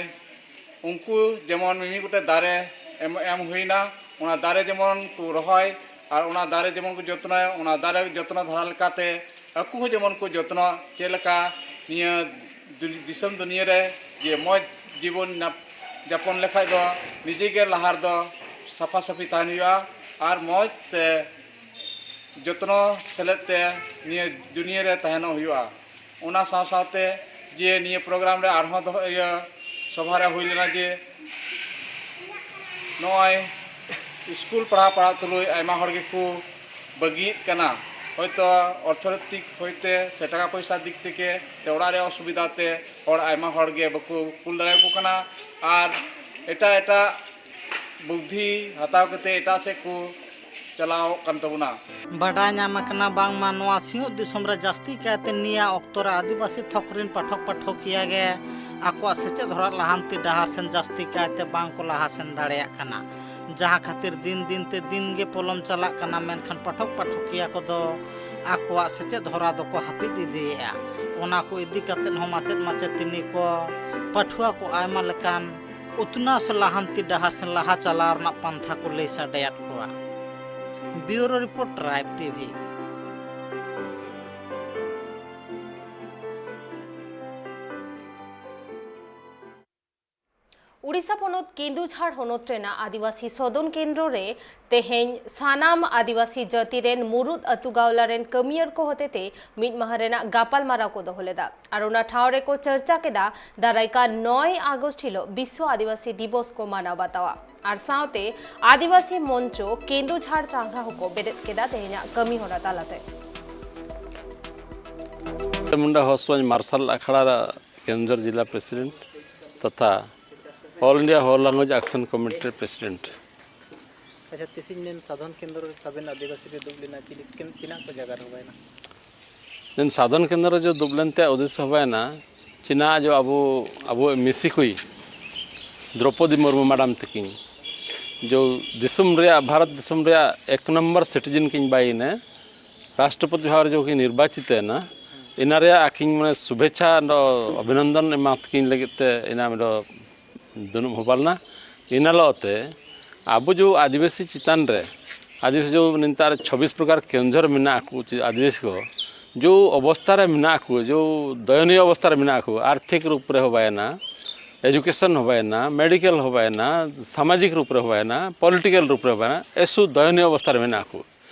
ᱩᱱᱠᱩ ᱡᱮᱢᱚᱱ ᱢᱤᱢᱤᱫ ᱜᱚᱴᱮᱡ ᱫᱟᱨᱮ ᱮᱢ, ᱮᱢ ᱦᱩᱭᱱᱟ, ᱚᱱᱟ ᱫᱟᱨᱮ ᱡᱮᱢᱚᱱ ᱠᱚ ᱨᱚᱦᱚᱭ ᱟᱨ ᱚᱱᱟ ᱫᱟᱨᱮ ᱡᱮᱢᱚᱱ ᱠᱚ ᱡᱚᱛᱱᱚᱭᱟ, ᱚᱱᱟ ᱫᱟᱨᱮ ᱡᱚᱛᱱᱚ ᱫᱷᱟᱨᱟ ᱞᱮᱠᱟᱛᱮ ᱟᱠᱚ ᱦᱚᱸ ᱡᱮᱢᱚᱱ ᱠᱚ ᱡᱚᱛᱱᱚ, ᱪᱮᱫ ᱞᱮᱠᱟ ᱱᱤᱭᱟᱹ ᱫᱩᱱ-, ᱫᱤᱥᱚᱢ ᱫᱩᱱᱤᱭᱟᱹ ᱨᱮ ᱡᱮ ᱢᱚᱡᱽ ᱡᱤᱵᱚᱱ ᱱᱟᱯ-, ᱡᱟᱯᱚᱱ ᱞᱮᱠᱷᱟᱡ ᱫᱚ ᱱᱤᱡᱮ ᱜᱮ ᱞᱟᱦᱟ ᱨᱮᱫᱚ ᱥᱟᱯᱷᱟ ᱥᱟᱹᱯᱷᱤ ᱛᱟᱦᱮᱱ ᱦᱩᱭᱩᱜᱼᱟ ᱟᱨ ᱢᱚᱡᱽ ᱛᱮ ᱡᱚᱛᱱᱚ ᱥᱮᱞᱮᱫ ᱛᱮ ᱱᱤᱭᱟᱹ ᱫᱩᱱᱤᱭᱟᱹ ᱨᱮ ᱛᱟᱦᱮᱱᱚᱜ ᱦᱩᱭᱩᱜᱼᱟ᱾ ᱚᱱᱟ ᱥᱟᱶ ᱥᱟᱶᱛᱮ ᱡᱮ ᱱᱤᱭᱟᱹ ᱯᱨᱳᱜᱨᱟᱢ ᱨᱮ ᱟᱨᱦᱚᱸ ᱫᱚᱦᱚ, ᱤᱭᱟᱹ, ᱥᱚᱵᱷᱟ ᱨᱮ ᱦᱩᱭ ᱞᱮᱱᱟ ᱡᱮ ᱱᱚᱜᱼᱚᱭ ᱥᱠᱩᱞ ᱯᱟᱲᱦᱟᱣ ᱯᱟᱲᱦᱟᱣ ᱛᱩᱞᱩᱡ ᱟᱭᱢᱟ ᱦᱚᱲ ᱜᱮᱠᱚ ᱵᱟᱹᱜᱤᱭᱮᱫ ᱠᱟᱱᱟ, ᱦᱚᱭᱛᱳ ᱚᱨᱛᱷᱚᱱᱳᱭᱛᱤᱠ ᱦᱚᱭᱛᱮ ᱥᱮ ᱴᱟᱠᱟ ᱯᱚᱭᱥᱟ ᱫᱤᱠ ᱛᱷᱮᱠᱮ ᱥᱮ ᱚᱲᱟᱜ ᱨᱮᱭᱟᱜ ᱚᱥᱩᱵᱤᱫᱷᱟ ᱛᱮ ᱦᱚᱲ ᱟᱭᱢᱟ ᱦᱚᱲ ᱜᱮ ᱵᱟᱠᱚ ᱠᱩᱞ ᱫᱟᱲᱮᱭᱟᱠᱚ ᱠᱟᱱᱟ ᱟᱨ ᱮᱴᱟᱜ ᱮᱴᱟᱜ ᱵᱩᱫᱽᱫᱷᱤ ᱦᱟᱛᱟᱣ ᱠᱟᱛᱮ ᱮᱴᱟᱜ ᱥᱮᱫ ᱠᱚ ᱪᱟᱞᱟᱣᱚᱜ ᱠᱟᱱ ᱛᱟᱵᱚᱱᱟ᱾ ᱵᱟᱰᱟᱭ ᱧᱟᱢ ᱟᱠᱟᱱᱟ ᱵᱟᱝᱢᱟ ᱱᱚᱣᱟ ᱥᱤᱧᱚᱛ ᱫᱤᱥᱚᱢ ᱨᱮ ᱡᱟᱹᱥᱛᱤ ᱠᱟᱭᱛᱮ ᱱᱤᱭᱟᱹ ᱚᱠᱛᱚ ᱨᱮ ᱟᱹᱫᱤᱵᱟᱹᱥᱤ ᱛᱷᱚᱠ ᱨᱤᱱ ᱯᱟᱴᱷᱚᱠ ᱯᱟᱴᱷᱚᱠᱤᱭᱟᱹ ᱜᱮ ᱟᱠᱚᱣᱟᱜ ᱥᱮᱪᱮᱫ ᱦᱚᱨᱟ ᱞᱟᱦᱟᱱᱛᱤ ᱰᱟᱦᱟᱨ ᱥᱮᱱ ᱡᱟᱹᱥᱛᱤ ᱠᱟᱭᱛᱮ ᱵᱟᱝ ᱠᱚ ᱞᱟᱦᱟ ᱥᱮᱱ ᱫᱟᱲᱮᱭᱟᱜ ᱠᱟᱱᱟ, ᱡᱟᱦᱟᱸ ᱠᱷᱟᱹᱛᱤᱨ ᱫᱤᱱ ᱫᱤᱱ ᱛᱮ ᱫᱤᱱ ᱜᱮ ᱯᱚᱞᱚᱢ ᱪᱟᱞᱟᱜ ᱠᱟᱱᱟ, ᱢᱮᱱᱠᱷᱟᱱ ᱯᱟᱴᱷᱚᱠ ᱯᱟᱴᱷᱚᱠᱤᱭᱟᱹ ᱠᱚᱫᱚ ᱟᱠᱚᱣᱟᱜ ᱥᱮᱪᱮᱫ ᱦᱚᱨᱟ ᱫᱚᱠᱚ ᱦᱟᱹᱯᱤᱫ ᱤᱫᱤᱭᱮᱫᱼᱟ᱾ ᱚᱱᱟ ᱠᱚ ᱤᱫᱤ ᱠᱟᱛᱮᱫ ᱦᱚᱸ ᱢᱟᱪᱮᱫ ᱢᱟᱪᱮᱛᱟᱹᱱᱤ ᱠᱚ ᱯᱟᱹᱴᱷᱩᱣᱟᱹ ᱠᱚ ᱟᱭᱢᱟ ᱞᱮᱠᱟᱱ ᱩᱛᱱᱟᱹᱣ ᱥᱮ ᱞᱟᱦᱟᱱᱛᱤ ᱰᱟᱦᱟᱨ ᱥᱮᱱ ᱞᱟᱦᱟ ᱪᱟᱞᱟᱣ ᱨᱮᱱᱟᱜ ᱯᱟᱱᱛᱷᱟ ᱠᱚ ᱞᱟᱹᱭ ᱥᱟᱰᱮᱭᱟᱫ ᱠᱚᱣᱟ᱾ ᱵᱤᱭᱩᱨᱳ ᱨᱤᱯᱳᱨᱴ, ᱴᱨᱟᱭᱤᱵᱽ ᱴᱤᱵᱷᱤ᱾ ᱩᱰᱤᱥᱟ ᱯᱚᱱᱚᱛ ᱠᱮᱱᱫᱩᱡᱷᱟᱲ ᱦᱚᱱᱚᱛ ᱨᱮᱱᱟᱜ ᱟᱹᱫᱤᱵᱟᱹᱥᱤ ᱥᱚᱫᱚᱱ ᱠᱮᱱᱫᱨᱚ ᱨᱮ ᱛᱮᱦᱮᱧ ᱥᱟᱱᱟᱢ ᱟᱹᱫᱤᱵᱟᱹᱥᱤ ᱡᱟᱹᱛᱤ ᱨᱮᱱ ᱢᱩᱲᱩᱫ ᱟᱹᱛᱩ ᱜᱟᱶᱞᱟ ᱨᱮᱱ ᱠᱟᱹᱢᱤᱭᱟᱹᱨ ᱠᱚ ᱦᱚᱛᱮᱛᱮ ᱢᱤᱫ ᱢᱟᱦᱟ ᱨᱮᱱᱟᱜ ᱜᱟᱯᱟᱞᱢᱟᱨᱟᱣ ᱠᱚ ᱫᱚᱦᱚ ᱞᱮᱫᱟ ᱟᱨ ᱚᱱᱟ ᱴᱷᱟᱶ ᱨᱮᱠᱚ ᱪᱟᱨᱪᱟ ᱠᱮᱫᱟ ᱫᱟᱨᱟᱭ ᱠᱟᱱ ᱱᱚᱭ ᱟᱜᱚᱥᱴ ᱦᱤᱞᱚᱜ ᱵᱤᱥᱥᱚ ᱟᱹᱫᱤᱵᱟᱹᱥᱤ ᱫᱤᱵᱚᱥ ᱠᱚ ᱢᱟᱱᱟᱣ ᱵᱟᱛᱟᱣᱟ᱾ ᱟᱨ ᱥᱟᱶᱛᱮ ᱟᱹᱫᱤᱵᱟᱹᱥᱤ ᱢᱚᱧᱪᱚ ᱠᱮᱱᱫᱩᱡᱷᱟᱲ ᱪᱟᱸᱜᱟ ᱦᱚᱸᱠᱚ ᱵᱮᱨᱮᱫ ᱠᱮᱫᱟ ᱛᱮᱦᱮᱧᱟᱜ ᱠᱟᱹᱢᱤ ᱦᱚᱨᱟ ᱛᱟᱞᱟᱛᱮ᱾ ᱢᱩᱱᱰᱟ ᱦᱚᱥᱣᱟᱧ ᱢᱟᱨᱥᱟᱞ ᱟᱠᱷᱲᱟ ᱠᱮᱱᱫᱨᱚ ᱡᱤᱞᱟ ᱯᱨᱮᱥᱤᱰᱮᱱᱴ ᱛᱚᱛᱷᱟ ᱚᱞ ᱤᱱᱰᱤᱭᱟ ᱦᱳᱞ ᱞᱟᱝᱜᱩᱭᱮᱡᱽ ᱟᱠᱥᱚᱱ ᱠᱚᱢᱤᱴᱤ ᱨᱮ ᱯᱨᱮᱥᱤᱰᱮᱱᱴ᱾ ᱟᱪᱪᱷᱟ, ᱛᱤᱥᱤᱧ ᱱᱮᱱ ᱥᱟᱫᱷᱚᱱ ᱠᱮᱱᱫᱨᱚ ᱨᱮ ᱥᱟᱵᱮᱱ ᱟᱹᱫᱤᱵᱟᱹᱥᱤ ᱨᱮ ᱫᱩᱵ ᱞᱮᱱᱟ, ᱪᱤᱞᱤ ᱠᱤᱱ-, ᱛᱤᱱᱟᱹᱜ ᱠᱚ ᱡᱟᱭᱜᱟ ᱨᱮ ᱦᱚᱸ ᱵᱟᱭᱱᱟ? ᱱᱮᱱ ᱥᱟᱫᱷᱚᱱ ᱠᱮᱱᱫᱨᱚ ᱨᱮ ᱡᱚ ᱫᱩᱵ ᱞᱮᱱᱛᱮ ᱩᱫᱤᱥ ᱦᱚᱸ ᱵᱟᱭᱱᱟ, ᱪᱤᱱᱟ ᱡᱚ ᱟᱵᱚ, ᱟᱵᱚ ᱢᱤᱥᱤ ᱠᱩᱭ ᱫᱨᱚᱯᱚᱫᱤ ᱢᱩᱨᱢᱩ ᱢᱟᱰᱟᱢ ᱛᱟᱹᱠᱤᱱ ᱡᱚ ᱫᱤᱥᱚᱢ ᱨᱮᱭᱟᱜ, ᱵᱷᱟᱨᱚᱛ ᱫᱤᱥᱚᱢ ᱨᱮᱭᱟᱜ ᱮᱠ ᱱᱚᱢᱵᱚᱨ ᱥᱤᱴᱤᱡᱮᱱ ᱠᱤᱱ ᱵᱟᱭᱤᱱᱟ, ᱨᱟᱥᱴᱨᱚᱯᱚᱛᱤ ᱵᱷᱟᱵᱽ ᱨᱮ ᱡᱚᱠᱷᱚᱱ ᱠᱤᱱ ᱱᱤᱨᱵᱟᱪᱤᱛ ᱮᱱᱟ, ᱤᱱᱟ ᱨᱮᱭᱟᱜ ᱟᱹᱠᱤᱱ ᱢᱟᱱᱮ ᱥᱩᱵᱷᱮᱪᱪᱷᱟ ᱫᱚ ᱚᱵᱷᱤᱱᱚᱱᱫᱚᱱ ᱮᱢᱟ ᱛᱟᱹᱠᱤᱱ ᱞᱟᱹᱜᱤᱫ ᱛᱮ ᱤᱱᱟ ᱫᱚ ᱫᱩᱱᱩᱵ ᱦᱚᱵᱟᱞᱱᱟ᱾ ᱤᱱᱟ ᱦᱤᱞᱳᱜ ᱛᱮ ᱟᱵᱚ ᱡᱚ ᱟᱹᱫᱤᱵᱟᱹᱥᱤ ᱪᱮᱛᱟᱱ ᱨᱮ, ᱟᱹᱫᱤᱵᱟᱹᱥᱤ ᱡᱚ ᱱᱮᱛᱟᱨ ᱪᱷᱚᱵᱵᱤᱥ ᱯᱨᱚᱠᱟᱨ ᱠᱮᱱᱫᱨᱚ ᱢᱮᱱᱟᱜ ᱠᱚ, ᱟᱹᱫᱤᱵᱟᱹᱥᱤ ᱠᱚ ᱡᱚ ᱚᱵᱚᱥᱛᱟ ᱨᱮ ᱢᱮᱱᱟᱜ ᱠᱚ, ᱡᱚ ᱫᱚᱭᱚᱱᱤᱭᱚ ᱚᱵᱚᱥᱛᱟ ᱨᱮ ᱢᱮᱱᱟᱜ ᱠᱚ, ᱟᱨᱛᱷᱤᱠ ᱨᱩᱯ ᱨᱮ ᱦᱚᱸ ᱵᱟᱭᱱᱟ, ᱮᱡᱩᱠᱮᱥᱚᱱ ᱦᱚᱸ ᱵᱟᱭᱱᱟ, ᱢᱮᱰᱤᱠᱮᱞ ᱦᱚᱸ ᱵᱟᱭᱱᱟ, ᱥᱟᱢᱟᱡᱤᱠ ᱨᱩᱯ ᱨᱮ ᱦᱚᱸ ᱵᱟᱭᱱᱟ, ᱯᱚᱞᱤᱴᱤᱠᱮᱞ ᱨᱩᱯ ᱨᱮ ᱦᱚᱸ ᱵᱟᱭᱱᱟ, ᱮᱥᱩ ᱫᱚᱭᱚᱱᱤᱭᱚ ᱚᱵᱚᱥᱛᱟ ᱨᱮ ᱢᱮᱱᱟᱜ ᱠᱚ᱾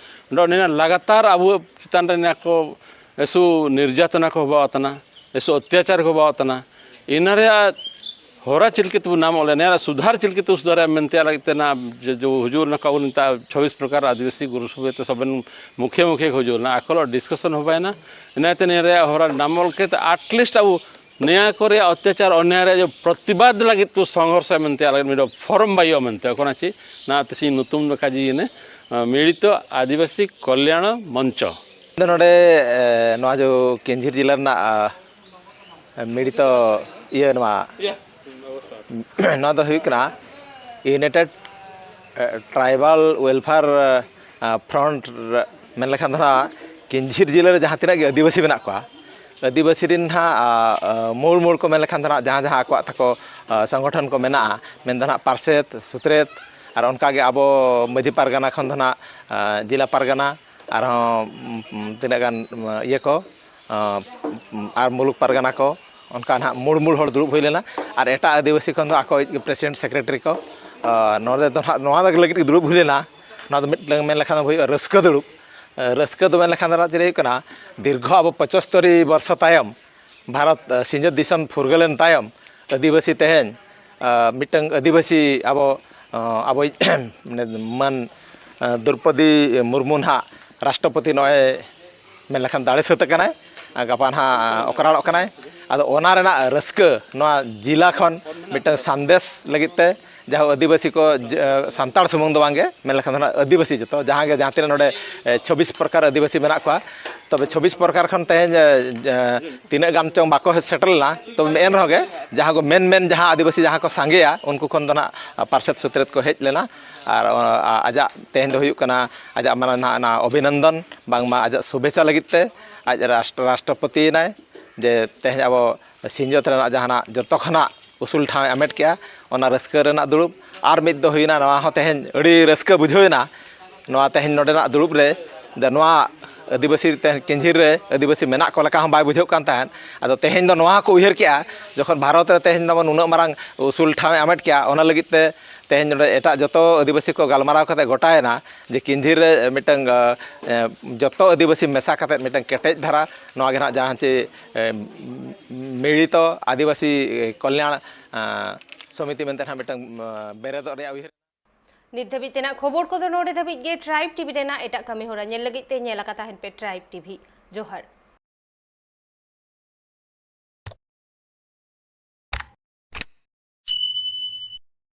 ᱱᱚᱰᱮ ᱱᱤᱱᱟᱹᱜ ᱞᱟᱜᱟᱛᱟᱨ ᱟᱵᱚ ᱪᱮᱛᱟᱱ ᱨᱮ ᱱᱤᱭᱟᱹ ᱠᱚ ᱮᱥᱩ ᱱᱤᱨᱡᱟᱛᱚᱱᱟ ᱠᱚ ᱦᱚᱵᱟᱣ ᱟᱛᱟᱱᱟ, ᱮᱥᱩ ᱚᱛᱛᱟᱪᱟᱨ ᱠᱚ ᱦᱚᱵᱟᱣ ᱟᱛᱟᱱᱟ᱾ ᱤᱱᱟᱹ ᱨᱮᱭᱟᱜ ᱦᱚᱨᱟ ᱪᱮᱫ ᱞᱮᱠᱟ ᱛᱮᱵᱚ ᱱᱟᱢᱚᱜ ᱞᱮ, ᱱᱤᱭᱟᱹ ᱨᱮᱭᱟᱜ ᱥᱩᱫᱷᱟᱨ ᱪᱮᱫ ᱞᱮᱠᱟ ᱛᱮ ᱥᱩᱫᱷᱟᱨᱟ ᱢᱮᱱᱛᱮ ᱞᱟᱹᱜᱤᱫ ᱛᱮ ᱱᱟ ᱡᱚ, ᱡᱚ ᱦᱩᱡᱩᱨ ᱱᱟᱠᱟ ᱵᱚᱱ ᱱᱤᱛᱟ ᱪᱷᱚᱵᱵᱤᱥ ᱯᱨᱚᱠᱟᱨ ᱟᱹᱫᱤᱵᱟᱹᱥᱤ ᱜᱩᱨᱩ ᱥᱚᱵᱷᱟ ᱛᱮ ᱥᱚᱵᱮᱱ ᱢᱩᱠᱷᱤᱭᱟᱹ ᱢᱩᱠᱷᱤᱭᱟᱹ ᱠᱚ ᱦᱩᱡᱩᱨ ᱱᱟ, ᱟᱠᱚ ᱞᱚ ᱰᱤᱥᱠᱟᱥᱚᱱ ᱦᱚᱵᱟᱭᱱᱟ᱾ ᱤᱱᱟᱹ ᱛᱮ ᱱᱤᱭᱟᱹ ᱨᱮᱭᱟᱜ ᱦᱚᱨᱟ ᱱᱟᱢᱚᱜ ᱞᱮᱠᱟ ᱛᱮ at least ᱟᱵᱚ ᱱᱤᱭᱟᱹ ᱠᱚ ᱨᱮᱭᱟᱜ ᱚᱛᱛᱟᱪᱟᱨ ᱚᱱᱭᱟᱭ ᱨᱮᱭᱟᱜ ᱡᱮ ᱯᱨᱚᱛᱤᱵᱟᱫ ᱞᱟᱹᱜᱤᱫ ᱠᱚ ᱥᱚᱝᱜᱷᱚᱨᱥᱚ ᱢᱮᱱᱛᱮ ᱟᱞᱮ ᱢᱤᱫᱴᱮᱱ ᱯᱷᱚᱨᱚᱢ ᱵᱟᱭᱚᱜᱼᱟ ᱢᱮᱱᱛᱮ ᱚᱠᱚᱱᱟ ᱪᱮ ᱱᱟ ᱛᱮᱥᱤᱧ ᱧᱩᱛᱩᱢ ᱞᱮᱠᱟ ᱡᱮ ᱤᱱᱟᱹ, ᱟᱸ, ᱢᱤᱲᱤᱛᱚ ᱟᱹᱫᱤᱵᱟᱹᱥᱤ ᱠᱚᱞᱭᱟᱬ ᱢᱚᱧᱪᱚ᱾ ᱱᱚᱰᱮ, ᱮ, ᱱᱚᱣᱟ ᱡᱚ ᱠᱮᱧᱡᱷᱤᱨ ᱡᱮᱞᱟ ᱨᱮᱱᱟᱜ, ᱟ, ᱢᱤᱲᱤᱛᱚ ᱤᱭᱟᱹ ᱱᱚᱣᱟ, ᱱᱚᱣᱟ ᱫᱚ ᱦᱩᱭᱩᱜ ᱠᱟᱱᱟ United, ᱮ, Tribal Welfare, ᱟ, Front ᱨᱮ ᱢᱮᱱ ᱞᱮᱠᱷᱟᱱ ᱫᱚ ᱱᱟᱦᱟᱜ ᱠᱮᱧᱡᱷᱤᱨ ᱡᱮᱞᱟ ᱨᱮ ᱡᱟᱦᱟᱸ ᱛᱤᱱᱟᱹᱜ ᱜᱮ ᱟᱹᱫᱤᱵᱟᱹᱥᱤ ᱢᱮᱱᱟᱜ ᱠᱚᱣᱟ, ᱟᱹᱫᱤᱵᱟᱹᱥᱤ ᱨᱮᱱ ᱱᱟᱦᱟᱜ, ᱟ, ᱟ, ᱢᱩᱞ ᱢᱩᱞ ᱠᱚ ᱢᱮᱱ ᱞᱮᱠᱷᱟᱱ ᱫᱚ ᱱᱟᱦᱟᱜ ᱡᱟᱦᱟᱸ ᱡᱟᱦᱟᱸ ᱟᱠᱚᱣᱟᱜ ᱛᱟᱠᱚ, ᱟ, ᱥᱚᱝᱜᱚᱴᱷᱚᱱ ᱠᱚ ᱢᱮᱱᱟᱜᱼᱟ, ᱢᱮᱱᱫᱚ ᱱᱟᱦᱟᱜ ᱯᱟᱨᱥᱮᱛ, ᱥᱩᱛᱨᱮᱛ, ᱟᱨ ᱚᱱᱠᱟᱜᱮ ᱟᱵᱚ ᱢᱟᱹᱡᱷᱤ ᱯᱟᱨᱜᱟᱱᱟ ᱠᱷᱚᱱ ᱫᱚ ᱱᱟᱦᱟᱜ, ᱟ, ᱡᱮᱞᱟ ᱯᱟᱨᱜᱟᱱᱟ, ᱟᱨᱦᱚᱸ, ᱩᱢ, ᱩᱢ, ᱛᱤᱱᱟᱹᱜ ᱜᱟᱱ, ᱩᱢ, ᱤᱭᱟᱹ ᱠᱚ, ᱟ, ᱩᱢ, ᱟᱨ ᱢᱩᱞᱩᱠ ᱯᱟᱨᱜᱟᱱᱟ ᱠᱚ, ᱚᱱᱠᱟ ᱱᱟᱦᱟᱜ ᱢᱩᱲ ᱢᱩᱲ ᱦᱚᱲ ᱫᱩᱲᱩᱵ ᱦᱩᱭ ᱞᱮᱱᱟ᱾ ᱟᱨ ᱮᱴᱟᱜ ᱟᱹᱫᱤᱵᱟᱹᱥᱤ ᱠᱷᱚᱱ ᱫᱚ ᱟᱠᱚ ᱯᱨᱮᱥᱤᱰᱮᱱᱴ, ᱥᱮᱠᱨᱮᱴᱟᱨᱤ ᱠᱚ, ᱟ, ᱱᱚᱰᱮ ᱫᱚ ᱱᱟᱦᱟᱜ ᱱᱚᱣᱟ ᱞᱟᱹᱜᱤᱫ ᱜᱮ ᱫᱩᱲᱩᱵ ᱦᱩᱭ ᱞᱮᱱᱟ, ᱱᱚᱣᱟ ᱫᱚ ᱢᱤᱫᱴᱟᱝ ᱢᱮᱱ ᱞᱮᱠᱷᱟᱱ ᱫᱚ ᱦᱩᱭᱩᱜᱼᱟ ᱨᱟᱹᱥᱠᱟᱹ ᱫᱩᱲᱩᱵ᱾ ᱟ, ᱨᱟᱹᱥᱠᱟᱹ ᱫᱚ ᱢᱮᱱ ᱞᱮᱠᱷᱟᱱ ᱫᱚ ᱱᱟᱦᱟᱜ ᱪᱮᱫ ᱦᱩᱭᱩᱜ ᱠᱟᱱᱟ, ᱫᱤᱨᱜᱷᱚ ᱟᱵᱚ ᱯᱚᱸᱪᱟᱛᱛᱳᱨ ᱵᱚᱨᱥᱚ ᱛᱟᱭᱚᱢ ᱵᱷᱟᱨᱚᱛ, ᱟ, ᱥᱤᱧᱚᱛ ᱫᱤᱥᱚᱢ ᱯᱷᱩᱨᱜᱟᱹᱞᱮᱱ ᱛᱟᱭᱚᱢ ᱟᱹᱫᱤᱵᱟᱹᱥᱤ ᱛᱮᱦᱮᱧ, ᱟ, ᱢᱤᱫᱴᱟᱝ ᱟᱹᱫᱤᱵᱟᱹᱥᱤ ᱟᱵᱚ, ᱟ, ᱟᱵᱚᱭᱤᱡ ᱢᱟᱱᱮ ᱢᱟᱹᱱ, ᱟ, ᱫᱨᱳᱣᱯᱚᱫᱤ ᱢᱩᱨᱢᱩ ᱱᱟᱦᱟᱜ ᱨᱟᱥᱴᱨᱚᱯᱚᱛᱤ ᱱᱚᱜᱼᱚᱭ ᱢᱮᱱ ᱞᱮᱠᱷᱟᱱ ᱫᱟᱲᱮ ᱥᱟᱹᱛ ᱟᱠᱟᱱᱟᱭ, ᱟᱨ ᱜᱟᱯᱟ ᱱᱟᱦᱟᱜ ᱚᱠᱨᱟᱲᱚᱜ ᱠᱟᱱᱟᱭ᱾ ᱟᱫᱚ ᱚᱱᱟ ᱨᱮᱱᱟᱜ ᱨᱟᱹᱥᱠᱟᱹ ᱱᱚᱣᱟ ᱡᱤᱞᱟ ᱠᱷᱚᱱ ᱢᱤᱫᱴᱟᱝ ᱥᱟᱸᱫᱮᱥ ᱞᱟᱹᱜᱤᱫ ᱛᱮ, ᱡᱟᱦᱟᱸ ᱟᱹᱫᱤᱵᱟᱹᱥᱤ ᱠᱚ, ᱡᱮ, ᱥᱟᱱᱛᱟᱲ ᱥᱩᱢᱩᱝ ᱫᱚ ᱵᱟᱝᱜᱮ, ᱢᱮᱱ ᱞᱮᱠᱷᱟᱱ ᱫᱚ ᱱᱟᱦᱟᱜ ᱟᱹᱫᱤᱵᱟᱹᱥᱤ ᱡᱚᱛᱚ, ᱡᱟᱦᱟᱸ ᱜᱮ ᱡᱟᱦᱟᱸ ᱛᱤᱱᱟᱹᱜ ᱱᱚᱰᱮ, ᱮ, ᱪᱷᱚᱵᱵᱤᱥ ᱯᱨᱚᱠᱟᱨ ᱟᱹᱫᱤᱵᱟᱹᱥᱤ ᱢᱮᱱᱟᱜ ᱠᱚᱣᱟ, ᱛᱚᱵᱮ ᱪᱷᱚᱵᱵᱤᱥ ᱯᱨᱚᱠᱟᱨ ᱠᱷᱚᱱ ᱛᱮᱦᱮᱧ, ᱮ, ᱡᱮ, ᱛᱤᱱᱟᱹᱜ ᱜᱟᱱ ᱪᱚᱝ ᱵᱟᱠᱚ ᱥᱮᱴᱮᱨ ᱞᱮᱱᱟ, ᱛᱚᱵᱮ ᱮᱱ ᱨᱮᱦᱚᱸ ᱜᱮ ᱡᱟᱦᱟᱸ ᱠᱚ ᱢᱮᱱ ᱢᱮᱱ ᱡᱟᱦᱟᱸ ᱟᱹᱫᱤᱵᱟᱹᱥᱤ ᱡᱟᱦᱟᱸ ᱠᱚ ᱥᱟᱸᱜᱮᱭᱟ, ᱩᱱᱠᱩ ᱠᱷᱚᱱ ᱫᱚ ᱱᱟᱦᱟᱜ ᱯᱟᱨᱥᱮᱛ ᱥᱩᱛᱨᱮᱛ ᱠᱚ ᱦᱮᱡ ᱞᱮᱱᱟ᱾ ᱟᱨ, ᱚ, ᱟ-, ᱟᱡᱟᱜ ᱛᱮᱦᱮᱧ ᱫᱚ ᱦᱩᱭᱩᱜ ᱠᱟᱱᱟ, ᱟᱡᱟᱜ ᱢᱟᱱᱮ ᱱᱟᱦᱟᱜ ᱚᱱᱟ ᱚᱵᱷᱤᱱᱚᱱᱫᱚᱱ, ᱵᱟᱝᱢᱟ ᱟᱡᱟᱜ ᱥᱩᱵᱷᱮᱪᱪᱷᱟ ᱞᱟᱹᱜᱤᱫ ᱛᱮ ᱟᱡ ᱨᱟᱥᱴ-, ᱨᱟᱥᱴᱨᱚᱯᱚᱛᱤᱭᱮᱱᱟᱭ, ᱡᱮ ᱛᱮᱦᱮᱧ ᱟᱵᱚ ᱥᱤᱧᱚᱛ ᱨᱮᱱᱟᱜ ᱡᱟᱦᱟᱱᱟᱜ ᱡᱚᱛᱚ ᱠᱷᱚᱱᱟᱜ ᱩᱥᱩᱞ ᱴᱷᱟᱶ ᱮ ᱦᱟᱢᱮᱴ ᱠᱮᱜᱼᱟ, ᱚᱱᱟ ᱨᱟᱹᱥᱠᱟᱹ ᱨᱮᱱᱟᱜ ᱫᱩᱲᱩᱵ᱾ ᱟᱨ ᱢᱤᱫ ᱫᱚ ᱦᱩᱭᱱᱟ, ᱱᱚᱣᱟ ᱦᱚᱸ ᱛᱮᱦᱮᱧ ᱟᱹᱰᱤ ᱨᱟᱹᱥᱠᱟᱹ ᱵᱩᱡᱷᱟᱹᱣ ᱮᱱᱟ, ᱱᱚᱣᱟ ᱛᱮᱦᱮᱧ ᱱᱚᱰᱮᱱᱟᱜ ᱫᱩᱲᱩᱵ ᱨᱮ, ᱡᱮ ᱱᱚᱣᱟ ᱟᱹᱫᱤᱵᱟᱹᱥᱤ ᱛᱮᱦᱮᱧ ᱠᱤᱧᱡᱷᱤᱨ ᱨᱮ ᱟᱹᱫᱤᱵᱟᱹᱥᱤ ᱢᱮᱱᱟᱜ ᱠᱚ ᱞᱮᱠᱟ ᱦᱚᱸ ᱵᱟᱭ ᱵᱩᱡᱷᱟᱹᱜ ᱠᱟᱱ ᱛᱟᱦᱮᱸᱫ᱾ ᱟᱫᱚ ᱛᱮᱦᱮᱧ ᱫᱚ ᱱᱚᱣᱟ ᱦᱚᱸᱠᱚ ᱩᱭᱦᱟᱹᱨ ᱠᱮᱜᱼᱟ, ᱡᱚᱠᱷᱚᱱ ᱵᱷᱟᱨᱚᱛ ᱨᱮ ᱛᱮᱦᱮᱧ ᱫᱚᱵᱚᱱ ᱱᱩᱱᱟᱹᱜ ᱢᱟᱨᱟᱝ ᱩᱥᱩᱞ ᱴᱷᱟᱶ ᱮ ᱦᱟᱢᱮᱴ ᱠᱮᱜᱼᱟ, ᱚᱱᱟ ᱞᱟᱹᱜᱤᱫ ᱛᱮ ᱛᱮᱦᱮᱧ ᱱᱚᱰᱮ ᱮᱴᱟᱜ ᱡᱚᱛᱚ ᱟᱹᱫᱤᱵᱟᱹᱥᱤ ᱠᱚ ᱜᱟᱞᱢᱟᱨᱟᱣ ᱠᱟᱛᱮ ᱜᱚᱴᱟᱭᱮᱱᱟ ᱡᱮ ᱠᱤᱧᱡᱷᱤᱨ ᱨᱮ ᱢᱤᱫᱴᱟᱝ, ᱮ, ᱮ, ᱡᱚᱛᱚ ᱟᱹᱫᱤᱵᱟᱹᱥᱤ ᱢᱮᱥᱟ ᱠᱟᱛᱮ ᱢᱤᱫᱴᱟᱝ ᱠᱮᱴᱮᱡ ᱫᱷᱟᱨᱟ ᱱᱚᱣᱟ ᱜᱮ ᱱᱟᱦᱟᱜ ᱡᱟᱦᱟᱸ ᱪᱮ, ᱮ, ᱢᱤᱲᱤᱛᱚ ᱟᱹᱫᱤᱵᱟᱹᱥᱤ ᱠᱚᱞᱭᱟᱱ, ᱮ, ᱥᱚᱢᱤᱛᱤ ᱢᱮᱱᱛᱮ ᱱᱟᱦᱟᱜ ᱢᱤᱫᱴᱟᱝ, ᱮ, ᱵᱮᱨᱮᱫᱚᱜ ᱨᱮᱭᱟᱜ ᱩᱭᱦᱟᱹᱨ᱾ ᱱᱤᱛ ᱫᱷᱟᱹᱵᱤᱡ ᱛᱮᱱᱟᱜ ᱠᱷᱚᱵᱚᱨ ᱠᱚᱫᱚ ᱱᱚᱰᱮ ᱫᱷᱟᱹᱵᱤᱡ ᱜᱮ᱾ ᱴᱨᱟᱭᱤᱵᱽ ᱴᱤᱵᱷᱤ ᱨᱮᱱᱟᱜ ᱮᱴᱟᱜ ᱠᱟᱹᱢᱤ ᱦᱚᱨᱟ ᱧᱮᱞ ᱞᱟᱹᱜᱤᱫ ᱛᱮ ᱧᱮᱞ ᱟᱠᱟ ᱛᱟᱦᱮᱱ ᱯᱮ ᱴᱨᱟᱭᱤᱵᱽ ᱴᱤᱵᱷᱤ᱾ ᱡᱚᱦᱟᱨ᱾